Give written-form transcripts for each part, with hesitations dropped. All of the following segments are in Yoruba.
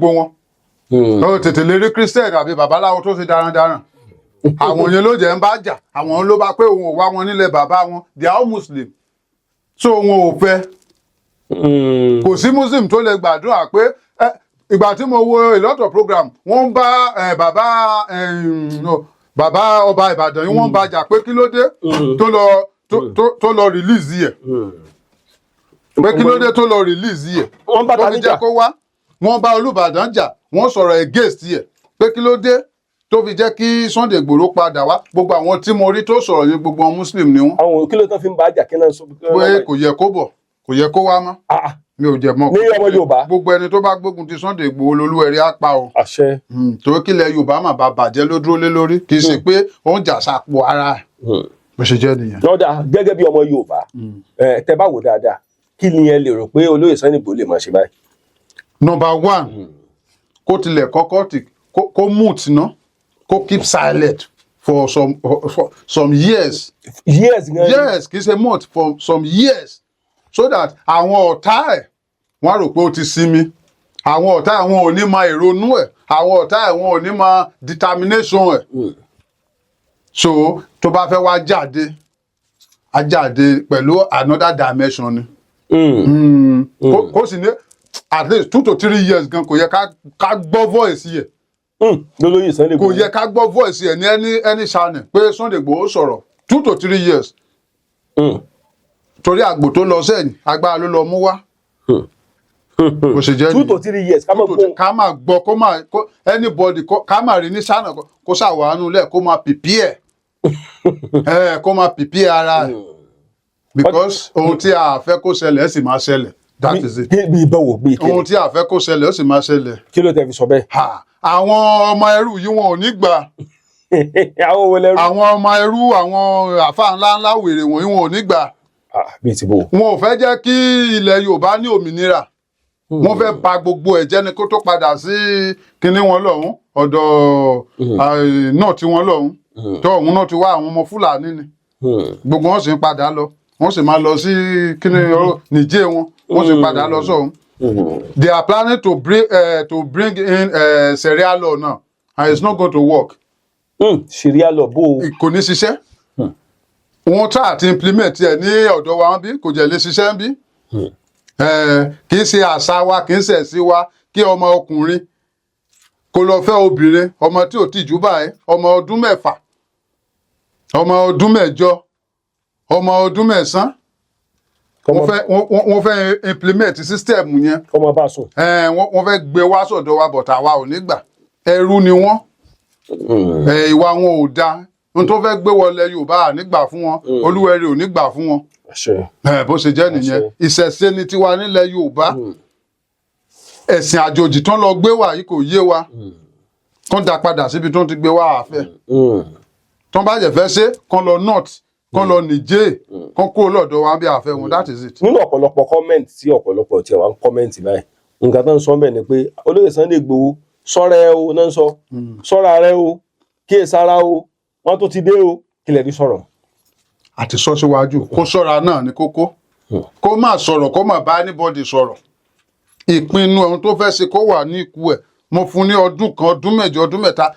Gbogbo wọn, ó tètè lè rí Christian àbí babaláwo tó ṣe darandaran. Àwọn yẹn ló jẹ́ ń bá jà. Àwọn ló bá pé òun ò wá wọn nílẹ̀ bàbá wọn. They are all Muslim, so wọn ò fẹ́. Kò sí Muslim tó lè gbàdúrà pé ìgbà tí mo wo a lot of program, wọ́n ń bá bàbá no, bàbá ọba Ìbàdàn yìí, wọ́n ń bá jà pé kí ló dé tó lọ tó lọ release yẹ, pé kí ló dé tó lọ release yẹ. Wọ́n bá tó ta fi níjà? Jẹ́ kó wá. Wọ́n bá Olúbàdàn jà, wọ́n sọ̀rọ̀ against yẹ pé kí ló dé tó fi jẹ́ kí Sunday Igboho padà wá. Gbogbo àwọn tí mo rí tó sọ̀rọ̀ yẹn, gbogbo àwọn Muslim ni wọ́n. Àwọn kí ló tán fi ń bá jà? Kí náà sọ? Pé kò yẹ kó bọ̀, kò yẹ kó wá mọ́. Ah, ah. Mi ò jẹ mọ́. Ní ọmọ Yorùbá. Gbogbo ẹni tó bá gbógun ti Sunday Igboho, lolúwẹ̀rí á pa o. Àṣẹ. Torí kílẹ̀ Yorùbá mà bá bàjẹ́ ló dúró lé lórí, kì í ṣe pé ó ń jà sápò ara ẹ̀. Bó ṣe jẹ́ nìyẹn. Lọ́dà, gẹ́gẹ́ bí ọmọ Yorùbá, tẹ bá wò dáadáa, kí ni ẹ lè rò pé olóyè Sunday Igboho lè máa ṣe báyìí? Number one, kó tilẹ̀ kọ́kọ́ tì kó mute ná, kó keep silent for some years. Years gan? Yes, kì í ṣe month, for some years, so that àwọn ọ̀tá ẹ̀, wọ́n á rò pé ó ti sinmi. Àwọn ọ̀tá ẹ̀, wọn ò ní mọ ìrònú ẹ̀. Àwọn ọ̀tá ẹ̀, wọn ò ní mọ determination ẹ̀. So tó bá fẹ́ wá jáde, á jáde pẹ̀lú another dimension ni. Kó sì ní at least 2 to 3 years gan, kò yẹ ká gbọ́ voice yẹ. Lólóyè Sunday Kò Igboho. yẹ ká gbọ́ voice yẹ ní any channel pé Sunday Igboho sọ̀rọ̀ 2 to 3 years, torí àgbò tó lọ sẹ́yìn, agbára ló lọ mú wá. Bó ṣe jẹ́ two to nìyẹn. three years ká mọ̀ gbóhùn. Ká máa gbọ́, kó máa kó anybody ká máa rí ní channel, kó ṣàwánú lẹ̀, kó máa prepare ẹ, kó máa prepare ara ẹ̀, because ohun tí a fẹ́ kó ṣẹlẹ̀, ẹ̀ sì máa ṣẹlẹ̀. That is it. Bí bẹ́wò bí kí? Ohun tí a fẹ́ kó ṣẹlẹ̀, ó sì máa ṣẹlẹ̀. Kí ló tẹ fi sọ bẹ́ẹ̀? Ha, àwọn ọmọ ẹrú yìí, wọn ò ní gbà. Àwọn wo lẹ́rú? Àwọn ọmọ ẹrú, àwọn àfa ńlá ńlá wèrè wọ̀nyí, wọn ò ní gbà. Ah, bíi ti bò? Wọn ò fẹ́ jẹ́ kí ilẹ̀ Yorùbá ní òmìnira. Wọ́n fẹ́ ba gbogbo ẹ̀ jẹ́ ni, kó tó padà sí kinní wọn lọ́hùn, ọ̀dọ̀ náà tí wọ́n lọ́hùn tó ọ̀hún náà ti wá. Àwọn ọmọ Fúlàní ni gbogbo wọn, sì ń padà lọ. Wọ́n sì máa lọ sí kinní ọ̀rọ̀ Nìjẹ́ wọn, wọ́n sì padà lọ sọ́hún. They are planning to bring in Sharia law now, and it's not going to work. Sharia law bó o? Kò ní ṣiṣẹ́. Wọ́n try àti implement ẹ̀ ní ọ̀dọ̀ wa bí, kò jẹ́ lè ṣiṣẹ́ bí. Kì í ṣe àṣà wa, kì í ṣe ẹ̀sìn wa kí ọmọ ọkùnrin kó lọ fẹ́ obìnrin, ọmọ tí ò tìjú báyìí, ọmọ ọdún 6, ọmọ ọdún 8, ọmọ ọdún 9. Wọ́n fẹ́ wọ́n fẹ́ implement system yẹn. Kọ́mọ bá sùn. Wọ́n fẹ́ gbé wá sọ̀dọ̀ wa, but àwa ò ní gbà. Ẹrú ni wọ́n. Ìwà wọn ò dáa. Ohun tó fẹ́ gbé wọlé Yorùbá, à ní gbà fún wọn. Olúwẹ̀rí ò ní gbà fún wọn. Àṣẹ. Bó ṣe jẹ́ nìyẹn. Àṣẹ. Ìṣẹ̀ṣe ni tiwa nílẹ̀ Yorùbá. Ẹ̀sìn àjòjì tán lọ gbé wá yìí, kò yé wa. Kán dá padà síbi tó ń ti gbé wá, àfẹ́. Tán bá jẹ́ fẹ́ ṣe, kán lọ north, kán lọ Niger, kán kúrò lọ́dọ̀ wa bí, àfẹ́ wọn. That is it. Nínú ọ̀pọ̀lọpọ̀ comment tí ọ̀pọ̀lọpọ̀ tí wà ń comment báyìí, nǹkan tó ń sọ bẹ́ẹ̀ ni pé olóyè Sunday Igboho, sọ́ra ẹ o náà ń sọ, sọ́ra rẹ o, kíyèsára o, wọ́n tó ti dé o. Kí lẹ rí sọ̀rọ̀? Àti sọ síwájú, kó ṣọ́ra náà ní kókó. Kó má sọ̀rọ̀, kó má bá anybody sọ̀rọ̀. Ìpinnu ohun tó fẹ́ ṣe, kó wà ní ikú ẹ̀. Mo fún ní ọdún 1, ọdún 8, ọdún 3,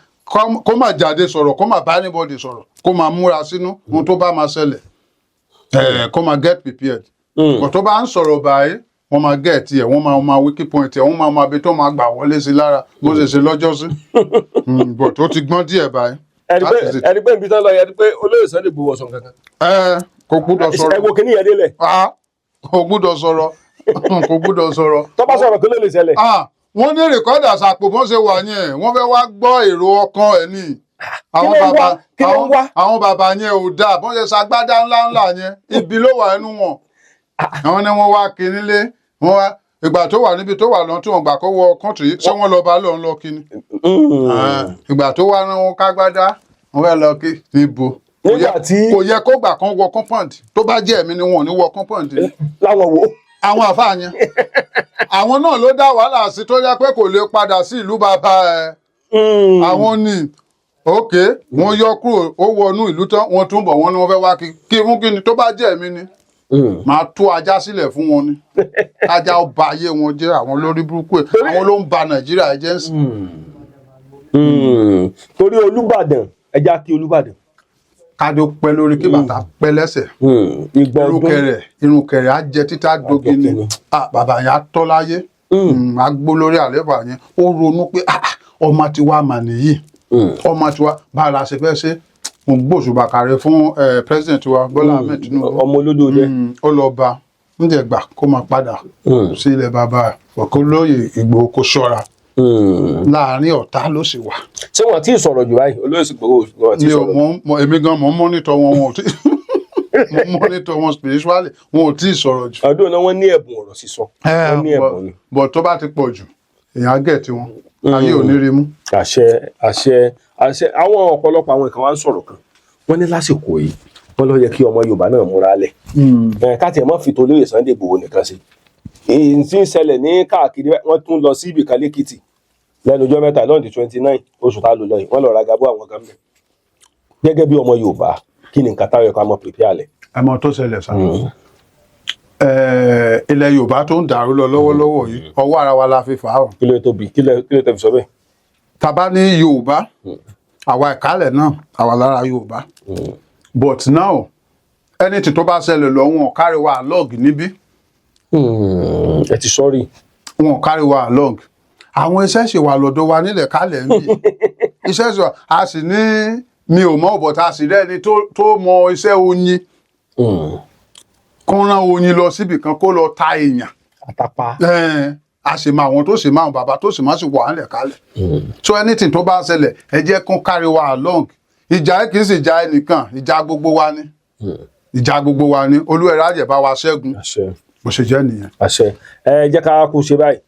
kó má jáde sọ̀rọ̀, kó má bá anybody sọ̀rọ̀, kó má múra sínú ohun tó bá máa ṣẹlẹ̀, kó má get prepared. Kò tó bá ń sọ̀rọ̀ báyìí, wọ́n máa get ẹ̀, wọ́n máa máa weak point ẹ̀, wọ́n máa máa bi tó máa gbà wọlé sí lára, bó ṣe ṣe lọ́jọ́ sí. But ó ti gbọ́n díẹ̀ báyìí. Ẹni pé That is it. Ẹni pé ibi tán lọ yẹn, ẹni pé olóyè Sunday Igboho sọ kankan. Ẹ kò gbúdọ̀ Ẹ sọ̀rọ̀. wo kíní yẹn délẹ̀. Ah, kò gbúdọ̀ sọ̀rọ̀, kò gbúdọ̀ sọ̀rọ̀. Tó bá sọ̀rọ̀, kí ló lè ṣẹlẹ̀? Ah, wọ́n ní recorder sàpò bọ́n ṣe wà yẹn, wọ́n fẹ́ wá gbọ́ èrò ọkàn ẹ̀ ní. Àwọn Ló ń wá? bàbá Kí ló ń wá? Àwọn bàbá yẹn ò dáa. Bọ́n ṣe ṣagbádá ńláńlá yẹn, ibi ló wà nínú wọn. Àwọn ni wọ́n wá kí nílé wọ́n wá. Ìgbà tó wà níbi tó wà lọ́n tí wọ́n gbà kó wọ country, ṣé wọ́n lọ bá lọ́n lọ kí ni? Ìgbà tó wá rán wọn kágbádá, wọ́n fẹ́ lọ kí níbo? Nígbà tí- Kò yẹ kó gbà kán wọ compound. Tó bá jẹ́ ẹ̀mí ni, wọn ò ní wọ compound. Láwọn wo? Àwọn àfáà yẹn, àwọn náà ló dá wàhálà sí tó jẹ́ pé kò lè padà sí ìlú bàbá ẹ̀. Àwọn ní ok, wọ́n yọ kúrò, ó wọnú ìlú tán, wọ́n tún bọ̀, wọ́n ní wọ́n fẹ́ wá kí kí fún kíni? Tó bá jẹ́ ẹ̀mí ni. Máa tú ajá sílẹ̀ fún wọn ni, ajá ó ba ayé wọn jẹ́. Àwọn olórí burúkú ẹ̀, àwọn ló ń ba Nàìjíríà jẹ́ ń sìn. Torí Olúbàdàn, ẹja kí Olúbàdàn. Kádé ó pẹ́ lórí, kí bàtà pẹ́ lẹ́sẹ̀. Ìgbà Irun ọdún. kẹrẹ, irun kẹrẹ á jẹ títà dogi ni. Àjọkíni. Ah, bàbá yẹn á tọ́ láyé. Á gbó lórí àléfà yẹn. Ó ronú pé, "Ah, ah, ọmọ tiwa mà nìyí, ọmọ tiwa, báwo la ṣe fẹ́ ṣe?" Mo gbóṣùbà kàrẹ fún president wa, Bọ́lá Ahmed Tinubu. Ọmọ olódò jẹ. Ó lọ bá ń jẹ gbà kó máa padà sí ilẹ̀ bàbá ẹ̀. Ọ̀kọ́ lóye Ìgbòho, kó ṣọ́ra, láàrin ọ̀tá ló sì wà. Ṣé wọn ti sọ̀rọ̀ jù báyìí, olóyè Ìgbòho, wọn ti Mi ò sọ̀rọ̀? mọ, èmi gan mò ń monitor wọn. Wọn ò tí, mo monitor wọn spiritually, wọn ò tí ì sọ̀rọ̀ jù. Ọdún náà, wọ́n ní ẹ̀bùn ọ̀rọ̀ sísọ, wọ́n ní ẹ̀bùn ni. But tó bá ti pọ̀ jù, èèyàn á gẹ̀ tí wọn ayé ò ní rí mú. Àṣẹ, àṣẹ, àṣẹ. Àwọn ọ̀pọ̀lọpọ̀ àwọn nǹkan wa ń sọ̀rọ̀ kan, wọ́n ní lásìkò yìí, wọ́n ló yẹ kí ọmọ Yorùbá náà múra lẹ̀ ẹ̀, ká tiẹ̀ mọ́ fi tolóyè Sunday Igboho nìkan sí èyí tí ń ṣẹlẹ̀ ní káàkiri. Wọ́n tún lọ sí ibìkan lẹ́kìtì lẹ́nu ọjọ́ mẹ́ta lọ́ọ̀dì, 29 oṣù tá a lò lọ yìí. Wọ́n lọ ra gabọ́ àwọn kan mẹ́. Gẹ́gẹ́ bí ọmọ Yorùbá, kí ni nǹkan táwọn ẹ̀kọ́ àmọ́ prepare lẹ̀? Ẹ mọ tó ṣẹlẹ̀ sá. Ilẹ̀ Yorùbá tó ń dàrú lọ lọ́wọ́lọ́wọ́ yìí, ọwọ́ ara wa la fi fà á o. Kí ló tóbi? Kí ló tẹ̀ fi sọ bẹ́ẹ̀? Tàbá ní Yorùbá, àwa ìkálẹ̀ náà, àwa lára Yorùbá, but now anything tó bá ṣẹlẹ̀ lọ, wọn ò carry wa along níbí. Ẹ ti sọ́rí. Wọn ò carry wa along. Àwọn iṣẹ́ ṣe wà lọ́dọ̀ wa nílẹ̀ kálẹ̀ ń bì, iṣẹ́ ṣe wà. A sì ní, mi ò mọ̀, but a sì rẹ́ni tó mọ iṣẹ́ oyin, kó rán oyin lọ síbì kan, kó lọ ta èèyàn. Àtàpá. A sì mọ àwọn tó sì mọ àwọn bàbá tó sì má sì wà nílẹ̀ kálẹ̀. So anything tó bá ṣẹlẹ̀, ẹ jẹ́ kó carry wa along. Ìjà yìí kì í sì ìjà ẹnìkan, ìjà gbogbo wa ni, ìjà gbogbo wa ni. Olúwẹ̀rẹ̀ àjẹ́ bá wa ṣẹ́gun. Àṣẹ. Bó ṣe jẹ́ nìyẹn. Àṣẹ. Ẹ jẹ́ ká kú ṣe báyìí.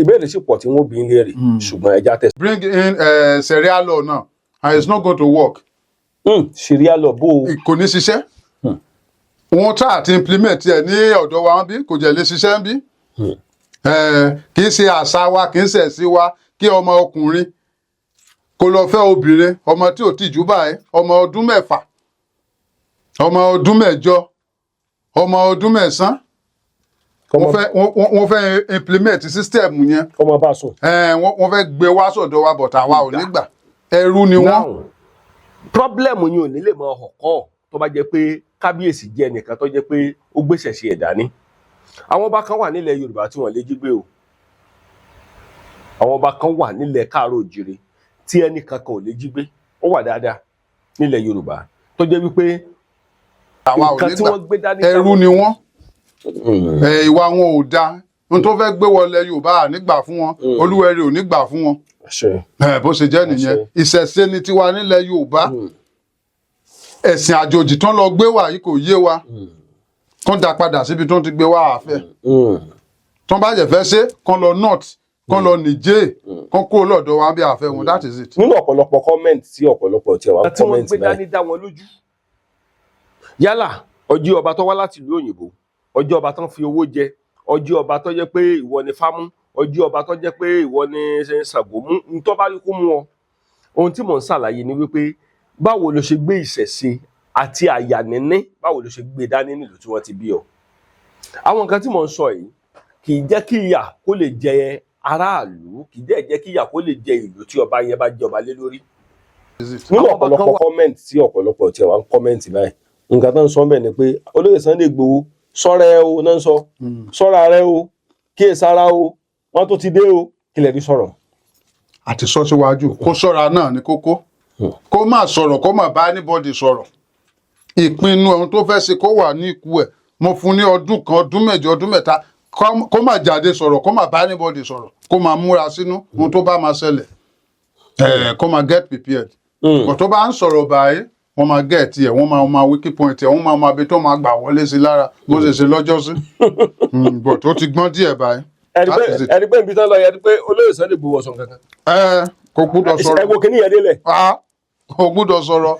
Ìbéèrè sì pọ̀ tí wọ́n bí ń léèrè, ṣùgbọ́n ẹ já tẹ̀sí. Bring in Sharia law now and it's not going to work. Sharia law bó o? Kò ní ṣiṣẹ́. Wọ́n try àti implement ẹ̀ ní ọ̀dọ̀ wa bí, kò jẹ́ lè ṣiṣẹ́ ń bí. Kì í ṣe àṣà wa, kì í ṣe ẹ̀sìn wa kí ọmọ ọkùnrin kó lọ fẹ́ obìnrin, ọmọ tí ò tí jù báyìí, ọmọ ọdún 6, ọmọ ọdún 8, ọmọ ọdún 9. Wọ́n fẹ́ implement system yẹn. Kọ́mọ bá sùn. Wọ́n fẹ́ gbé wá sọ̀dọ̀ wa, but àwa ò ní gbà. Ẹrú ni wọ́n. Now, problem yìí ò ní lè mọ ọkọ tó bá jẹ́ pé kábíyèsí jẹ́ ẹnìkan tó jẹ́ pé ó gbéṣẹ̀ sí ẹ̀dá ní. Àwọn ọba kan wà nílẹ̀ Yorùbá tí wọ́n lè jí gbé o. Àwọn ọba kan wà nílẹ̀ káàárọ̀ òjìrè tí ẹnì kankan ò lè jí gbé. Ó wà dáadáa nílẹ̀ Yorùbá tó jẹ́ wípé Àwa ò nǹkan ní tí gbà. wọ́n gbé dání. Ẹrú ni wọ́n. Ìwà wọn ò dáa. Ohun tó fẹ́ gbé wọlé Yorùbá, à nígbà fún wọn. Olúwẹ̀rí ò ní gbà fún wọn. Àṣẹ. Bó ṣe jẹ́ nìyẹn. Àṣẹ. Ìṣẹ̀ṣe ni tiwa nílẹ̀ Yorùbá. Ẹ̀sìn àjòjì tán lọ gbé wá yìí kò yé wa. Kán dá padà síbi tó ń ti gbé wá, àfẹ́. Tán bá jẹ́ fẹ́ ṣe, kán lọ north, kán lọ Niger, kán kúrò lọ́dọ̀ wa bí, àfẹ́ wọn. That is it. Nínú ọ̀pọ̀lọpọ̀ comment tí ọ̀pọ̀lọpọ̀ tí wọ́n tí wọ́n comment gbé báyìí, dání dá wọn lójú. Yálà ọjọ́ ọba tó wá láti ìlú òyìnbó, ọjọ́ ọba tó ń fi owó jẹ, ọjọ́ ọba tó jẹ́ pé ìwọ ni fámú, ọjọ́ ọba tó jẹ́ pé ìwọ ni Ṣàngó mú ntọ́ bá rí kó mú ọ. Ohun tí mò ń ṣàlàyé ni wípé, báwo ló ṣe gbé ìṣẹ̀ṣe àti àyà níní, báwo ló ṣe gbé dání nílùú tí wọ́n ti bí ọ? Àwọn nǹkan tí mò ń sọ yìí kì í jẹ́ kí ìyà kó lè jẹ aráàlú, kì í dẹ̀ jẹ́ kí ìyà kó lè jẹ ìlú tí ọba yẹn bá jẹ ọba lé lórí. Nínú Àwọn ọba kan ọ̀pọ̀lọpọ̀ wà- comment tí ọ̀pọ̀lọpọ̀ tí wọ́n ń comment báyìí, nǹkan tó ń sọ bẹ́ẹ̀ ni pé olóyè Sunday Igboho, sọ́ra ẹ o náà ń sọ, sọ́ra rẹ o, kíyèsára o, wọ́n tó ti dé o. Kí lẹ rí sọ̀rọ̀? Àti sọ síwájú, kó ṣọ́ra náà ní kókó. Kó má sọ̀rọ̀, kó má bá anybody sọ̀rọ̀. Ìpinnu ohun tó fẹ́ ṣe, kó wà ní ikú ẹ̀. Mo fún ní ọdún kan, ọdún 8, ọdún 3, kó má jáde sọ̀rọ̀, kó má bá anybody sọ̀rọ̀, kó má múra sínú ohun tó bá máa ṣẹlẹ̀, kó má get prepared. Kò tó bá ń sọ̀rọ̀ báyìí, wọ́n máa get ẹ̀, wọ́n máa máa weak point ẹ̀, wọ́n máa máa bi tó máa gbà wọlé sí lára bó ṣe ṣe lọ́jọ́ sí. But ó ti gbọ́n díẹ̀ báyìí. That is it. Ẹni pé ibi tán lọ yẹ, ẹni pé olóyè Sunday Igboho ọ̀sán kankan. Ẹ kò gbúdọ̀ Ẹ sọ̀rọ̀. wo kíní yẹn délẹ̀. Ah, kò gbúdọ̀ sọ̀rọ̀,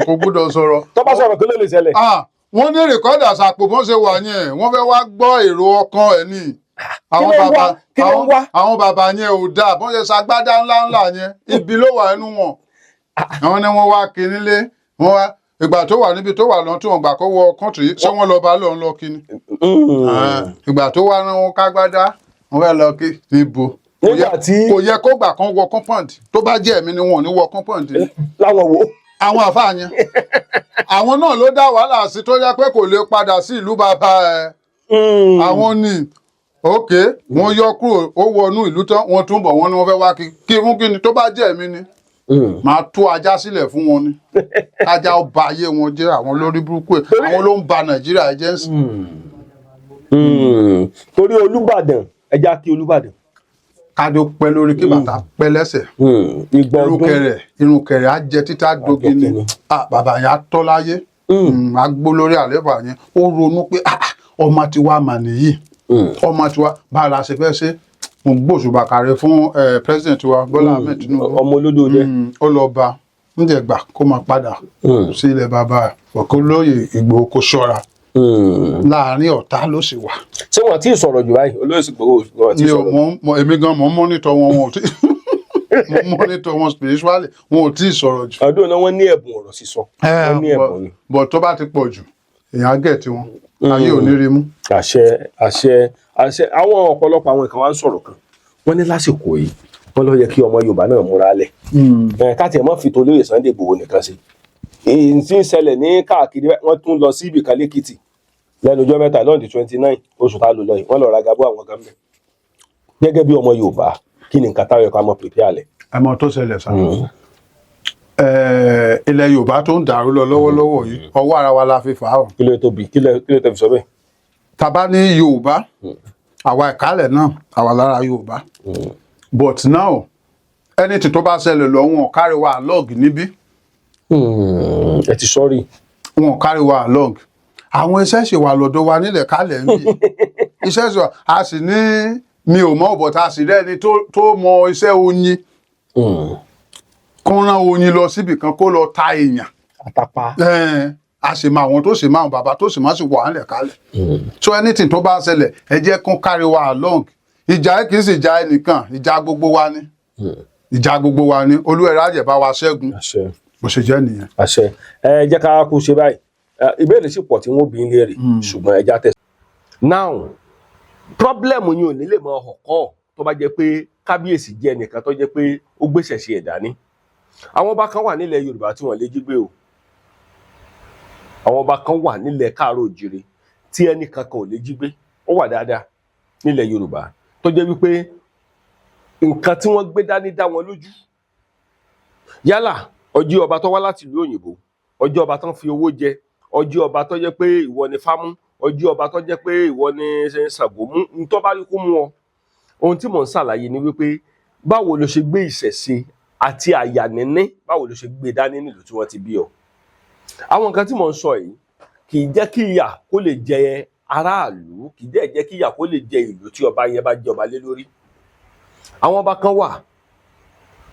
kò gbúdọ̀ sọ̀rọ̀. Tó bá sọ̀rọ̀, kí ló lè ṣẹlẹ̀? Ah, wọ́n ní recorder sàpò bọ́n ṣe wà yẹn, wọ́n fẹ́ wá gbọ́ èrò ọkàn ẹ̀ ní. Àwọn Kí ló ń bàbá wá? Kí ló ń wá? Àwọn bàbá yẹn ò dáa. Bọ́n ṣe ṣagbádá ńláńlá yẹn, ibi ló wà nínú wọn. Àwọn ni wọ́n wá kí nílé wọ́n wá. Ìgbà tó wà níbi tó wà lọ tí wọ́n gbà kó wọ country, ṣé wọ́n lọ bá lóun lọ kí ni? Ìgbà tó wá rán wọn kágbádá, wọn fẹ́ lọ kí níbo? Nígbà tí- Kò yẹ kó gbà kán wọ compound. Tó bá jẹ́ ẹ̀mí ni, wọn ò ní wọ compound. Láwọn wo? Àwọn àfáà yẹn, àwọn náà ló dá wàhálà sí tó yẹ pé kò lè padà sí ìlú bàbá ẹ̀. Àwọn ní ok, wọ́n yọ kúrò, ó wọnú ìlú tán, wọ́n tún bọ̀, wọ́n ní wọ́n fẹ́ wá kí kí fún kí ni. Tó bá jẹ́ ẹ̀mí ni, máa tú ajá sílẹ̀ fún wọn ni, ajá ó ba ayé wọn jẹ́. Àwọn lórí burúkú ẹ̀, àwọn ló ń ba Nàìjíríà jẹ́ ń sìn. Torí Olúbàdàn, ẹja kí Olúbàdàn. Kádé ó pẹ́ lórí, kí bàtà pẹ́ lẹ́sẹ̀. Ìgbà ọdún. Irun kẹrẹ, irun kẹrẹ á jẹ títà dogi ni. Àjọkíni. Ah, bàbá yẹn á tọ́ láyé. Á gbó lórí àléfà yẹn. Ó ronú pé, ah, ọmọ tiwa mà nìyí, ọmọ tiwa, báà la ṣe fẹ́ ṣe. Mo gbóṣùbà kàrẹ fún president wa, Bọ́lá Ahmed Tinubu. Ọmọ olódò jẹ. Ó lọ bá ń jẹ gbà kó máa padà sí ilẹ̀ bàbá ẹ̀. Ọ̀kọ́ lóye Ìgbòho, kó ṣọ́ra, láàrin ọ̀tá ló sì wà. Ṣé wọn ti sọ̀rọ̀ jù báyìí, olóyè Ìgbòho, wọn ti Mi ò sọ̀rọ̀? mọ. Èmi gan mo ń monitor wọn, wọn ò tí mo monitor wọn spiritually, wọn ò tí ì sọ̀rọ̀ jù. Ọdún náà, wọ́n ní ẹ̀bùn ọ̀rọ̀ sísọ, wọ́n ní ẹ̀bùn ni. But tó bá ti pọ̀ jù, èèyàn á gẹ̀ tí wọn ayé ò ní rí mú. Àṣẹ, àṣẹ, àṣẹ. Àwọn ọ̀pọ̀lọpọ̀ àwọn ìkan wa ń sọ̀rọ̀ kan, wọ́n ní lásìkò yìí, wọ́n ló yẹ kí ọmọ Yorùbá náà múra lẹ̀ ẹ̀ káàtì ẹ̀ mọ́ fi tolóyè Sunday Igboho nìkan sí èyí tí ń ṣẹlẹ̀ ní káàkiri. Wọ́n tún lọ sí ibìkan lẹ́kìtì lẹ́nu ọjọ́ mẹ́ta lọ́ọ̀dì, 29 oṣù tá a lò lọ yìí, wọ́n lọ ra gabó àwọn kan mẹ́. Gẹ́gẹ́ bí ọmọ Yorùbá, kí ni nǹkan táwọn ẹ̀kọ́ àmọ́ prepare lẹ̀? Ẹ mọ tó ṣẹlẹ̀ sá. Ilẹ̀ Yorùbá tó ń dàrú lọ lọ́wọ́lọ́wọ́ yìí, ọwọ́ ara wa la fi fà á o. Kí ló tóbi? Kí ló tó fi sọ bẹ́ẹ̀? Tàbá ní Yorùbá, àwa ìkálẹ̀ náà, àwa lára Yorùbá, but now anything tó bá ṣẹlẹ̀ lọ, wọn ò carry wa along níbí. Ẹ ti sọ́rí. Wọn ò carry wa along. Àwọn iṣẹ́ ṣe wà lọ́dọ̀ wa nílẹ̀ kálẹ̀ ń bì, iṣẹ́ ṣe wà. A sì ní mi ò mọ̀, but a sì rẹ́ni tó mọ iṣẹ́ oyin, kó rán oyin lọ síbì kan kó lọ ta èèyàn. Àtàpá. A sì mọ àwọn tó sì máa bàbá tó sì máa sì wà nílẹ̀ kálẹ̀. So anything tó bá ṣẹlẹ̀, ẹ jẹ́ kó carry wa along. Ìjà yìí kì í sì ìjà ẹnìkan, ìjà gbogbo wa ni, ìjà gbogbo wa ni. Olúwẹ̀rẹ̀ àjẹ́ bá wa ṣẹ́gun. Àṣẹ. Bó ṣe jẹ́ nìyẹn. Àṣẹ. Ẹ jẹ́ ká kú ṣe báyìí. Ìbéèrè sì pọ̀ tí wọ́n bí ń léèrè, ṣùgbọ́n ẹ já tẹ̀sí. Now, problem yìí ò ní lè mọ ọkọ tó bá jẹ́ pé kábíyèsí jẹ́ ẹnìkan tó jẹ́ pé ó gbéṣẹ̀ ṣe ẹ̀dá ní. Àwọn ọba kan wà nílẹ̀ Yorùbá tí wọ́n lè jí gbé o. Àwọn ọba kan wà nílẹ̀ káàárọ̀ òjìrè tí ẹnì kankan ò lè jí gbé. Ó wà dáadáa nílẹ̀ Yorùbá tó jẹ́ wípé nǹkan tí wọ́n gbé dání dá wọn lójú. Yálà ọjọ́ ọba tó wá láti ìlú òyìnbó, ọjọ́ ọba tó ń fi owó jẹ, ọjọ́ ọba tó jẹ́ pé ìwọ ni fámú, ọjọ́ ọba tó jẹ́ pé ìwọ ni Ṣàngó mú, ntọ́ bá rí kó mú ọ. Ohun tí mò ń ṣàlàyé ni wípé, báwo ló ṣe gbé ìṣẹ̀ṣe àti àyà níní, báwo ló ṣe gbé dání nílùú tí wọ́n ti bí ọ? Àwọn nǹkan tí mò ń sọ yìí kì í jẹ́ kí ìyà kó lè jẹ aráàlú, kì í dẹ̀ jẹ́ kí ìyà kó lè jẹ ìlú tí ọba yẹn bá jẹ ọba lé lórí. Àwọn ọba kan wà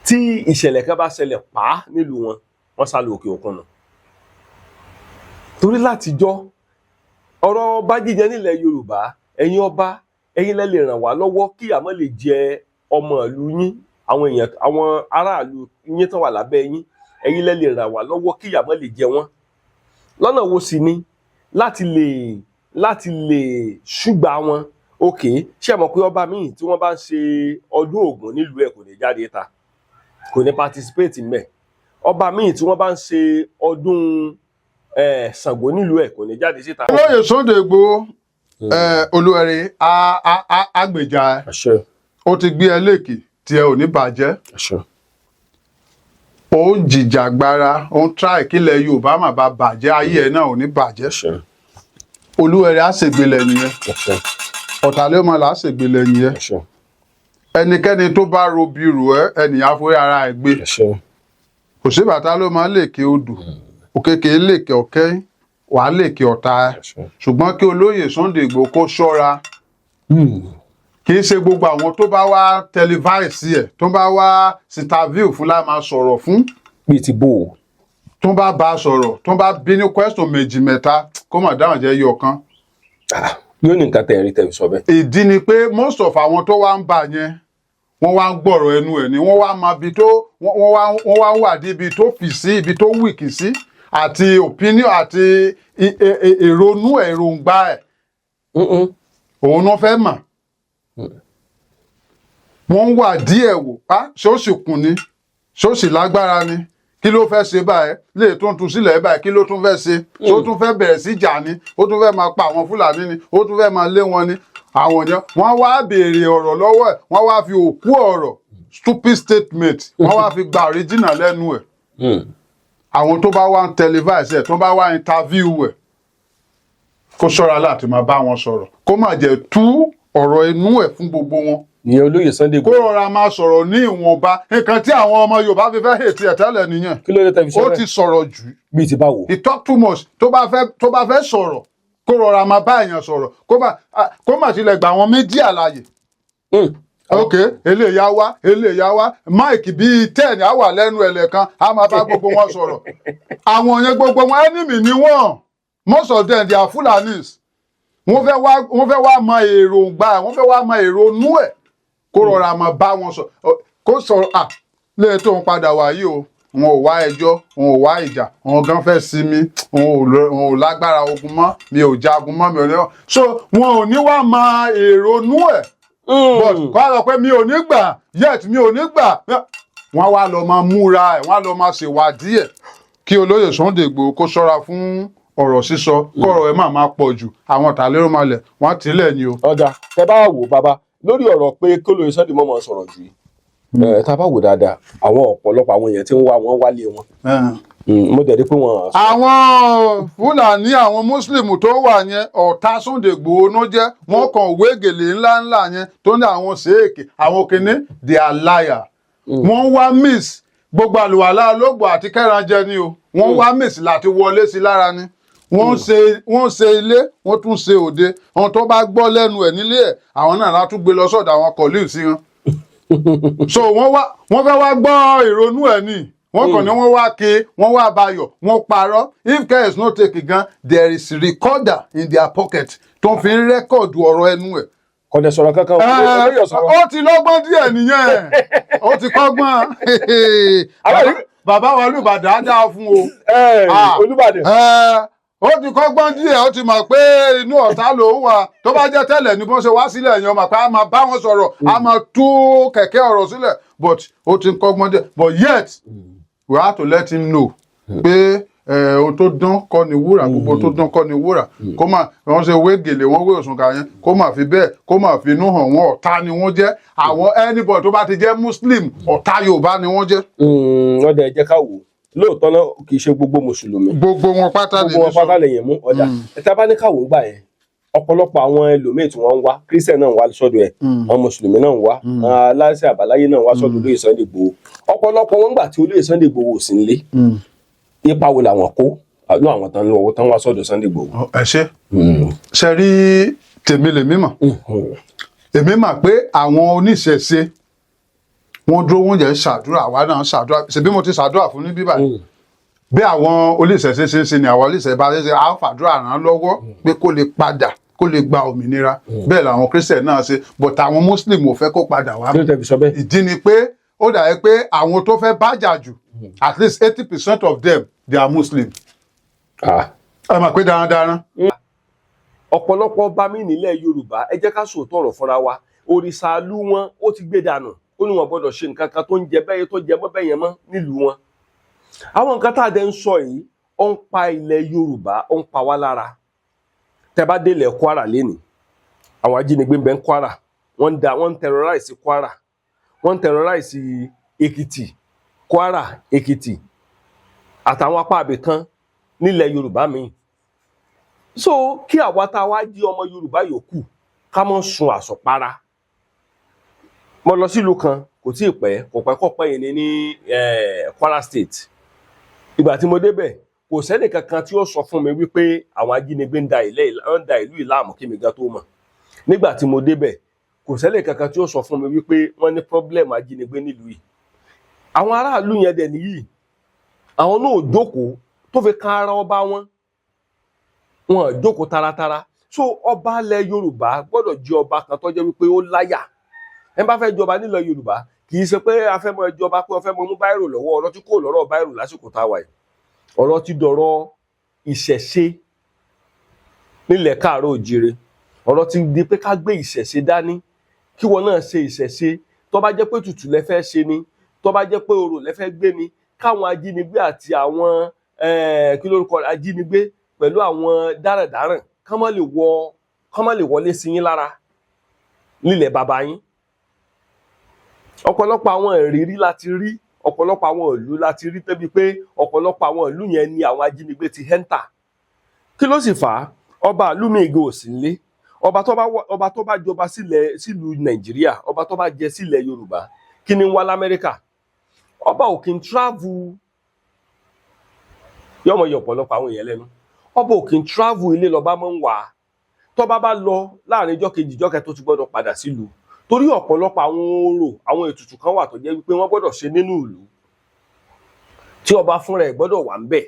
tí ìṣẹ̀lẹ̀ kan bá ṣẹlẹ̀ pa á nílùú wọn, wọ́n sá lọ òkè òkun nù. Torí látijọ́, ọ̀rọ̀ ọba jíjẹ nílẹ̀ Yorùbá, ẹ̀yin ọba, ẹ̀yin lẹ lè ràn wá lọ́wọ́ kí ìyà má lè jẹ ọmọ ìlú yín, àwọn èèyàn, àwọn aráàlú yín tán wà lábẹ́ yín. Ẹ̀yin lẹ lè ràn wá lọ́wọ́ kí ìyà má lè jẹ wọ́n. Lọ́nà wo sì ni láti lè ṣùgbà wọn? Òkè ṣé ẹ mọ̀ pé ọba míì tí wọ́n bá ń ṣe ọdún Ògún nílùú ẹ̀, kò ní jáde ta, kò ní participate mbẹ̀. Ọba míì tí wọ́n bá ń ṣe ọdún Ṣàngó nílùú ẹ̀, kò ní jáde síta. Olóyè Sunday Igboho, olúwẹ̀rí àgbèjà ẹ. Àṣẹ. Ó ti gbé ẹ léèkì tí ẹ ò ní bàjẹ́. Àṣẹ. Ó ń jìjàgbara, ó ń try kílẹ̀ Yorùbá má bàa bàjẹ́, ayé ẹ náà ò ní bàjẹ́. Àṣẹ. Olúwẹ̀rí á ṣègbèlẹ̀ nìyẹn. Àṣẹ. Ọ̀tàlẹ́mọ̀lá á ṣègbèlẹ̀ nìyẹn. Àṣẹ. Ẹnikẹ́ni tó bá robi rò ẹ́, ẹnìyàn á forí ara ẹ̀ gbé. Àṣẹ. Kò sí bàtà ló máa ń lèkè odò òkèkè, lèkè ọ̀kẹ́, wàá lèkè ọ̀tá ẹ. Àṣẹ. Ṣùgbọ́n kí olóyè Sunday Igboho kó ṣọ́ra. Kì í ṣe gbogbo àwọn tó bá wá televise ẹ̀, tó bá wá interview fún la máa sọ̀rọ̀ fún. Bíi ti bò ó? Tó bá bá a sọ̀rọ̀, tó bá bí ní question méjì mẹ́ta, kó má dáhùn jẹ́ yọ kan. Ah, yóò ní nǹkan tẹ̀ ń rí tẹ̀ fi sọ bẹ́ẹ̀. Ìdí ni pé most of àwọn tó wá ń bà yẹn, wọ́n wá ń gbọ̀rọ̀ ẹnu ẹ̀ ni, wọ́n wá mọ ibi tó wọ́n wá wà dé, ibi tó fì sí, ibi tó weak sí. Àti opinion àti èrònú ẹ̀, èròǹgbà ẹ̀, òun náà fẹ́ mọ̀. Wọ́n ń wà díẹ̀ wò á, ṣé ó sì kùn ni, ṣé ó sì lágbára ni, kí ló fẹ́ ṣe báyìí, lè tó ń tu sílẹ̀ báyìí, kí ló tún fẹ́ ṣe? Ṣé ó tún fẹ́ bẹ̀rẹ̀ sí jà ni? Ó tún fẹ́ máa pa àwọn Fúlàní ni? Ó tún fẹ́ máa lé wọn ni? Àwọn yẹn, wọ́n wá béèrè ọ̀rọ̀ lọ́wọ́ ẹ̀, wọ́n wá fi òkú ọ̀rọ̀, stupid statement, wọ́n wá fi gba original lẹ́nu ẹ̀. Àwọn tó bá wá ń televise ẹ̀, tó bá wá interview ẹ̀, kó ṣọ́ra láti máa bá wọn sọ̀rọ̀, kó má jẹ́ tú ọ̀rọ̀ inú ẹ̀ fún gbogbo wọn. Ìyẹn olóyè Sunday Kó Igboho. rọra máa sọ̀rọ̀ ní ìwọ̀nba. Nǹkan tí àwọn ọmọ Yorùbá fi fẹ́ hate ẹ̀ tẹ́lẹ̀ nìyẹn. Kí ló dé tẹ́ fi sọ Ó bẹ́ẹ̀? ti sọ̀rọ̀ jù. Bíi ti báwo? He talk too much. Tó bá fẹ́ sọ̀rọ̀, kó rọra máa bá èèyàn sọ̀rọ̀, kó má tilẹ̀ gbà àwọn media láàyè. Ok, eléyà wá, eléyà wá, mic bíi 10 á wà lẹ́nu ẹ̀ lẹ́ẹ̀kan, á máa bá gbogbo wọn sọ̀rọ̀. Àwọn yẹn, gbogbo wọn, enemy ni wọ́n. Most of them, they are Fulanis. Wọ́n fẹ́ wá mọ èròǹgbà ẹ̀, wọ́n fẹ́ wá mọ èrònú ẹ̀. Kó rọra máa bá wọn sọ, kó sọ̀rọ̀ à lóye tó ń padà wá yìí o. Wọn ò wá ẹjọ́, wọn ò wá ìjà, wọn gan fẹ́ sinmi, wọn ò lágbára ogun mọ́, mi ò jagun mọ́, mi ò ní. So wọn ò ní wá mọ èrònú ẹ̀, but kọ́ ọ pé mi ò ní gbà yet, mi ò ní gbà. Wọ́n wá lọ máa múra ẹ̀, wọ́n á lọ máa ṣèwádìí ẹ̀. Kí olóyè Sunday Igboho kó ṣọ́ra fún ọ̀rọ̀ sísọ, kọ́rọ̀ ẹ̀ má máa pọ̀ jù. Àwọn tàlérò-malẹ̀ wọ́n á tìlẹ̀ ni o. Ọ̀dà, tẹ bá wò, bàbá, lórí ọ̀rọ̀ pé kí olóyè Sunday mọ̀ mọ̀ sọ̀rọ̀ jù yìí, tá a bá wò dáadáa, àwọn ọ̀pọ̀lọpọ̀ àwọn èèyàn tí ń wá wọn wálé wọn. Mo dẹ̀ rí pé wọ́n. Àwọn Fúlàní, àwọn Muslim tó wà yẹn, ọ̀tá Sunday Igboho ló jẹ́. Wọ́n kàn wé gèlè ńláńlá yẹn tó ní àwọn ṣèèkì, àwọn kìíní, they are liar. Wọ́n wá miss gbogbo àlùwàlá olóògbò àti kẹrànjẹ ni o. Wọ́n wá miss láti wọlé sí lára ni. Wọ́n ṣe ilé, wọ́n tún ṣe òde. Àwọn tó bá gbọ́ lẹ́nu ẹ̀ nílé ẹ̀, àwọn náà látún gbé lọ sọ́dọ̀ àwọn colleagues sí wọn. So wọ́n wá, wọ́n fẹ́ wá gbọ́ ìrònú ẹ̀ ni. Wọ́n kàn ní wọ́n wá ké, wọ́n wá bayọ̀, wọ́n parọ́. If care is not taken gan, there is recorder in their pocket tó ń fi ń record ọ̀rọ̀ ẹnu ẹ̀. Kọ̀dẹ̀ sọ̀rọ̀ kankan, olóyè sọ̀rọ̀. Ó ti lọ́gbọ́n díẹ̀ nìyẹn, ó ti kọ́gbọ́n. Bàbá wa Olùbàdàn á dáa fún o. Ah. Olúbàdàn. Ó ti kọ́gbọ́n díẹ̀, ó ti mọ̀ pé inú ọ̀tá ló ń wà. Tó bá jẹ́ tẹ́lẹ̀ ni bó ṣe wá sílẹ̀ yẹn, mọ̀ pé a máa bá wọn sọ̀rọ̀, a máa tú kẹ̀kẹ́ ọ̀rọ̀ sílẹ̀, but ó ti ń kọ́gbọ́n díẹ̀. But yet we have to let him know pé ohun tó dán kọ́ ni wúrà, gbogbo tó dán kọ́ ni wúrà. Kó má wọ́n ṣe wé gèlè, wọ́n wé òṣùnkà yẹn, kó má fi bẹ́ẹ̀, kó má fi inú hàn wọ́n. Ọ̀tá ni wọ́n jẹ́. Àwọn anybody tó bá ti jẹ́ Muslim, ọ̀tá Yorùbá ni wọ́n jẹ́. Ọ̀dà, ẹ jẹ́ ká wò ó lóòótọ́ náà, kì í ṣe gbogbo mùsùlùmí. Gbogbo wọn pátá Gbogbo wọn lè sọ. pátá lè yẹn mú. Ọ̀dà, ẹ̀ta bá ní káwọ́ ń gbà yẹn, ọ̀pọ̀lọpọ̀ àwọn ẹlòmíì tí wọ́n ń wá, Christian náà ń wá sọ́dọ̀ ẹ̀, àwọn mùsùlùmí náà ń wá, àwọn aláṣẹ àbáláyé náà ń wá sọ́dọ̀ olóyè Sunday Igboho. Ọ̀pọ̀lọpọ̀ wọn gbà tí olóyè Sunday Igboho ò sí nílé, ipa wo làwọn kó àánú àwọn tán lọ́wọ́ tán wá sọ́dọ̀ Sunday Igboho? Ẹ ṣe ṣe rí, tèmi lèmi mọ̀. Èmi mọ̀ pé àwọn oníṣẹ̀ṣe, wọ́n dúró, wọ́n jẹ́ ṣàdúrà, àwa náà ṣàdúrà. Ṣèbí mo ti ṣàdúrà fún ní bíbá bí àwọn oníṣẹ̀ṣe ṣe ń ṣe ni àwọn oníṣẹ̀ṣe bá ṣe ṣe, à ń fàdúrà ràn án lọ́wọ́ pé kó lè padà, kó lè gba òmìnira. Bẹ́ẹ̀ làwọn Christian náà ṣe, but àwọn Muslim ò fẹ́ kó padà wá. Kí ló tẹ̀ fi sọ bẹ́ẹ̀? Ìdí ni pé ó dàbí pé àwọn tó fẹ́ bájà jù, at least 80% of them, they are Muslim. Ẹ mọ̀ pé darandaran. Ọ̀pọ̀lọpọ̀ ọba mi nílẹ̀ Yorùbá, ẹ jẹ́ ká sòótọ́ ọ̀rọ̀ fúnra wa, òrìṣà ìlú wọn ó ti gbé dànù. Ó ní wọn gbọ́dọ̀ ṣe nǹkan kan tó ń jẹ bẹ́ẹ̀, tó jẹ mọ́ bẹ́ẹ̀ yẹn mọ́ nílùú wọn. Àwọn nǹkan tá a dẹ̀ ń sọ yìí, ó ń pa ilẹ̀ Yorùbá, ó ń pa wá lára. Tẹ́ bá délẹ̀ Kwara lénìí, àwọn ajínigbé ń bẹ ń Kwara, wọ́n ń da, wọ́n ń terrorize Kwara, wọ́n ń terrorize Èkìtì, Kwara, Èkìtì àtàwọn apá abìkan nílẹ̀ Yorùbá míì. So kí àwa tá a wá jí ọmọ Yorùbá yòókù, ká mọ́ sun àsọpara. Mo lọ sílùú kan, kò tí ì pẹ́, kò pẹ́ kò pẹ́ yìí ní ní Kwara State. Ìgbà tí mo débẹ̀, kò sẹ́nì kankan tí ó sọ fún mi wípé àwọn ajínigbé ń da ìlú ìlàmú kí mi gan tó mọ̀. Nígbà tí mo débẹ̀, kò sẹ́nì kankan tí ó sọ fún mi wípé wọ́n ní problem ajínigbé nílùú yìí. Àwọn aráàlú yẹn dẹ̀ nìyí, àwọn náà ò jókòó tó fi kan ara ọba wọn, wọn ò jókòó taratara. So ọba ilẹ̀ Yorùbá gbọ́dọ̀ jẹ́ ọba kan tó jẹ́ wípé ó láyà. Ẹ bá fẹ́ jọba nílẹ̀ Yorùbá, kì í ṣe pé a fẹ́ mọ ìjọba pé wọ́n fẹ́ mọ mú biro lọ́wọ́. Ọ̀rọ̀ tí kò lọ́rọ̀ biro lásìkò tá a wà yìí. Ọ̀rọ̀ ti dọ̀rọ̀ ìṣẹ̀ṣe nílẹ̀ káàárọ̀ òjìire. Ọ̀rọ̀ ti di pé ká gbé ìṣẹ̀ṣe dání, kí wọn náà ṣe ìṣẹ̀ṣe. Tó bá jẹ́ pé tutù lẹ fẹ́ ṣe ni, tó bá jẹ́ pé orò lẹ fẹ́ gbé ni, káwọn ajínigbé àti àwọn kí lórúkọ rẹ̀, ajínigbé pẹ̀lú àwọn dáràndáràn kán má lè wọlé sí yín lára nílẹ̀ bàbá yín. Ọ̀pọ̀lọpọ̀ àwọn ìrírí láti rí, ọ̀pọ̀lọpọ̀ àwọn ìlú láti rí tẹ́bi pé ọ̀pọ̀lọpọ̀ àwọn ìlú yẹn ni àwọn ajínigbé ti enter. Kí ló sì fà á? Ọba ìlú mi ìgò òsì ńlé. Ọba tó bá jọba sílẹ̀ sílùú Nàìjíríà, ọba tó bá jẹ sílẹ̀ Yorùbá, kí ni ń wá l'Amẹ́ríkà? Ọba ò kí ń travel. Yọmọ yọ ọ̀pọ̀lọpọ̀ àwọn èèyàn lẹ́nu. Ọba ò kí ń travel, ilé lọ́ba máa ń wà. Tọ́ba bá lọ láàrin ijọ́ kejì, ijọ́ kẹta, tó ti gbọ́dọ̀ padà sílùú, torí ọ̀pọ̀lọpọ̀ àwọn orò, àwọn ètùtù kan wà tó jẹ́ wípé wọ́n gbọ́dọ̀ ṣe nínú ìlú, tí ọba fúnra ẹ̀ gbọ́dọ̀ wà ń bẹ̀.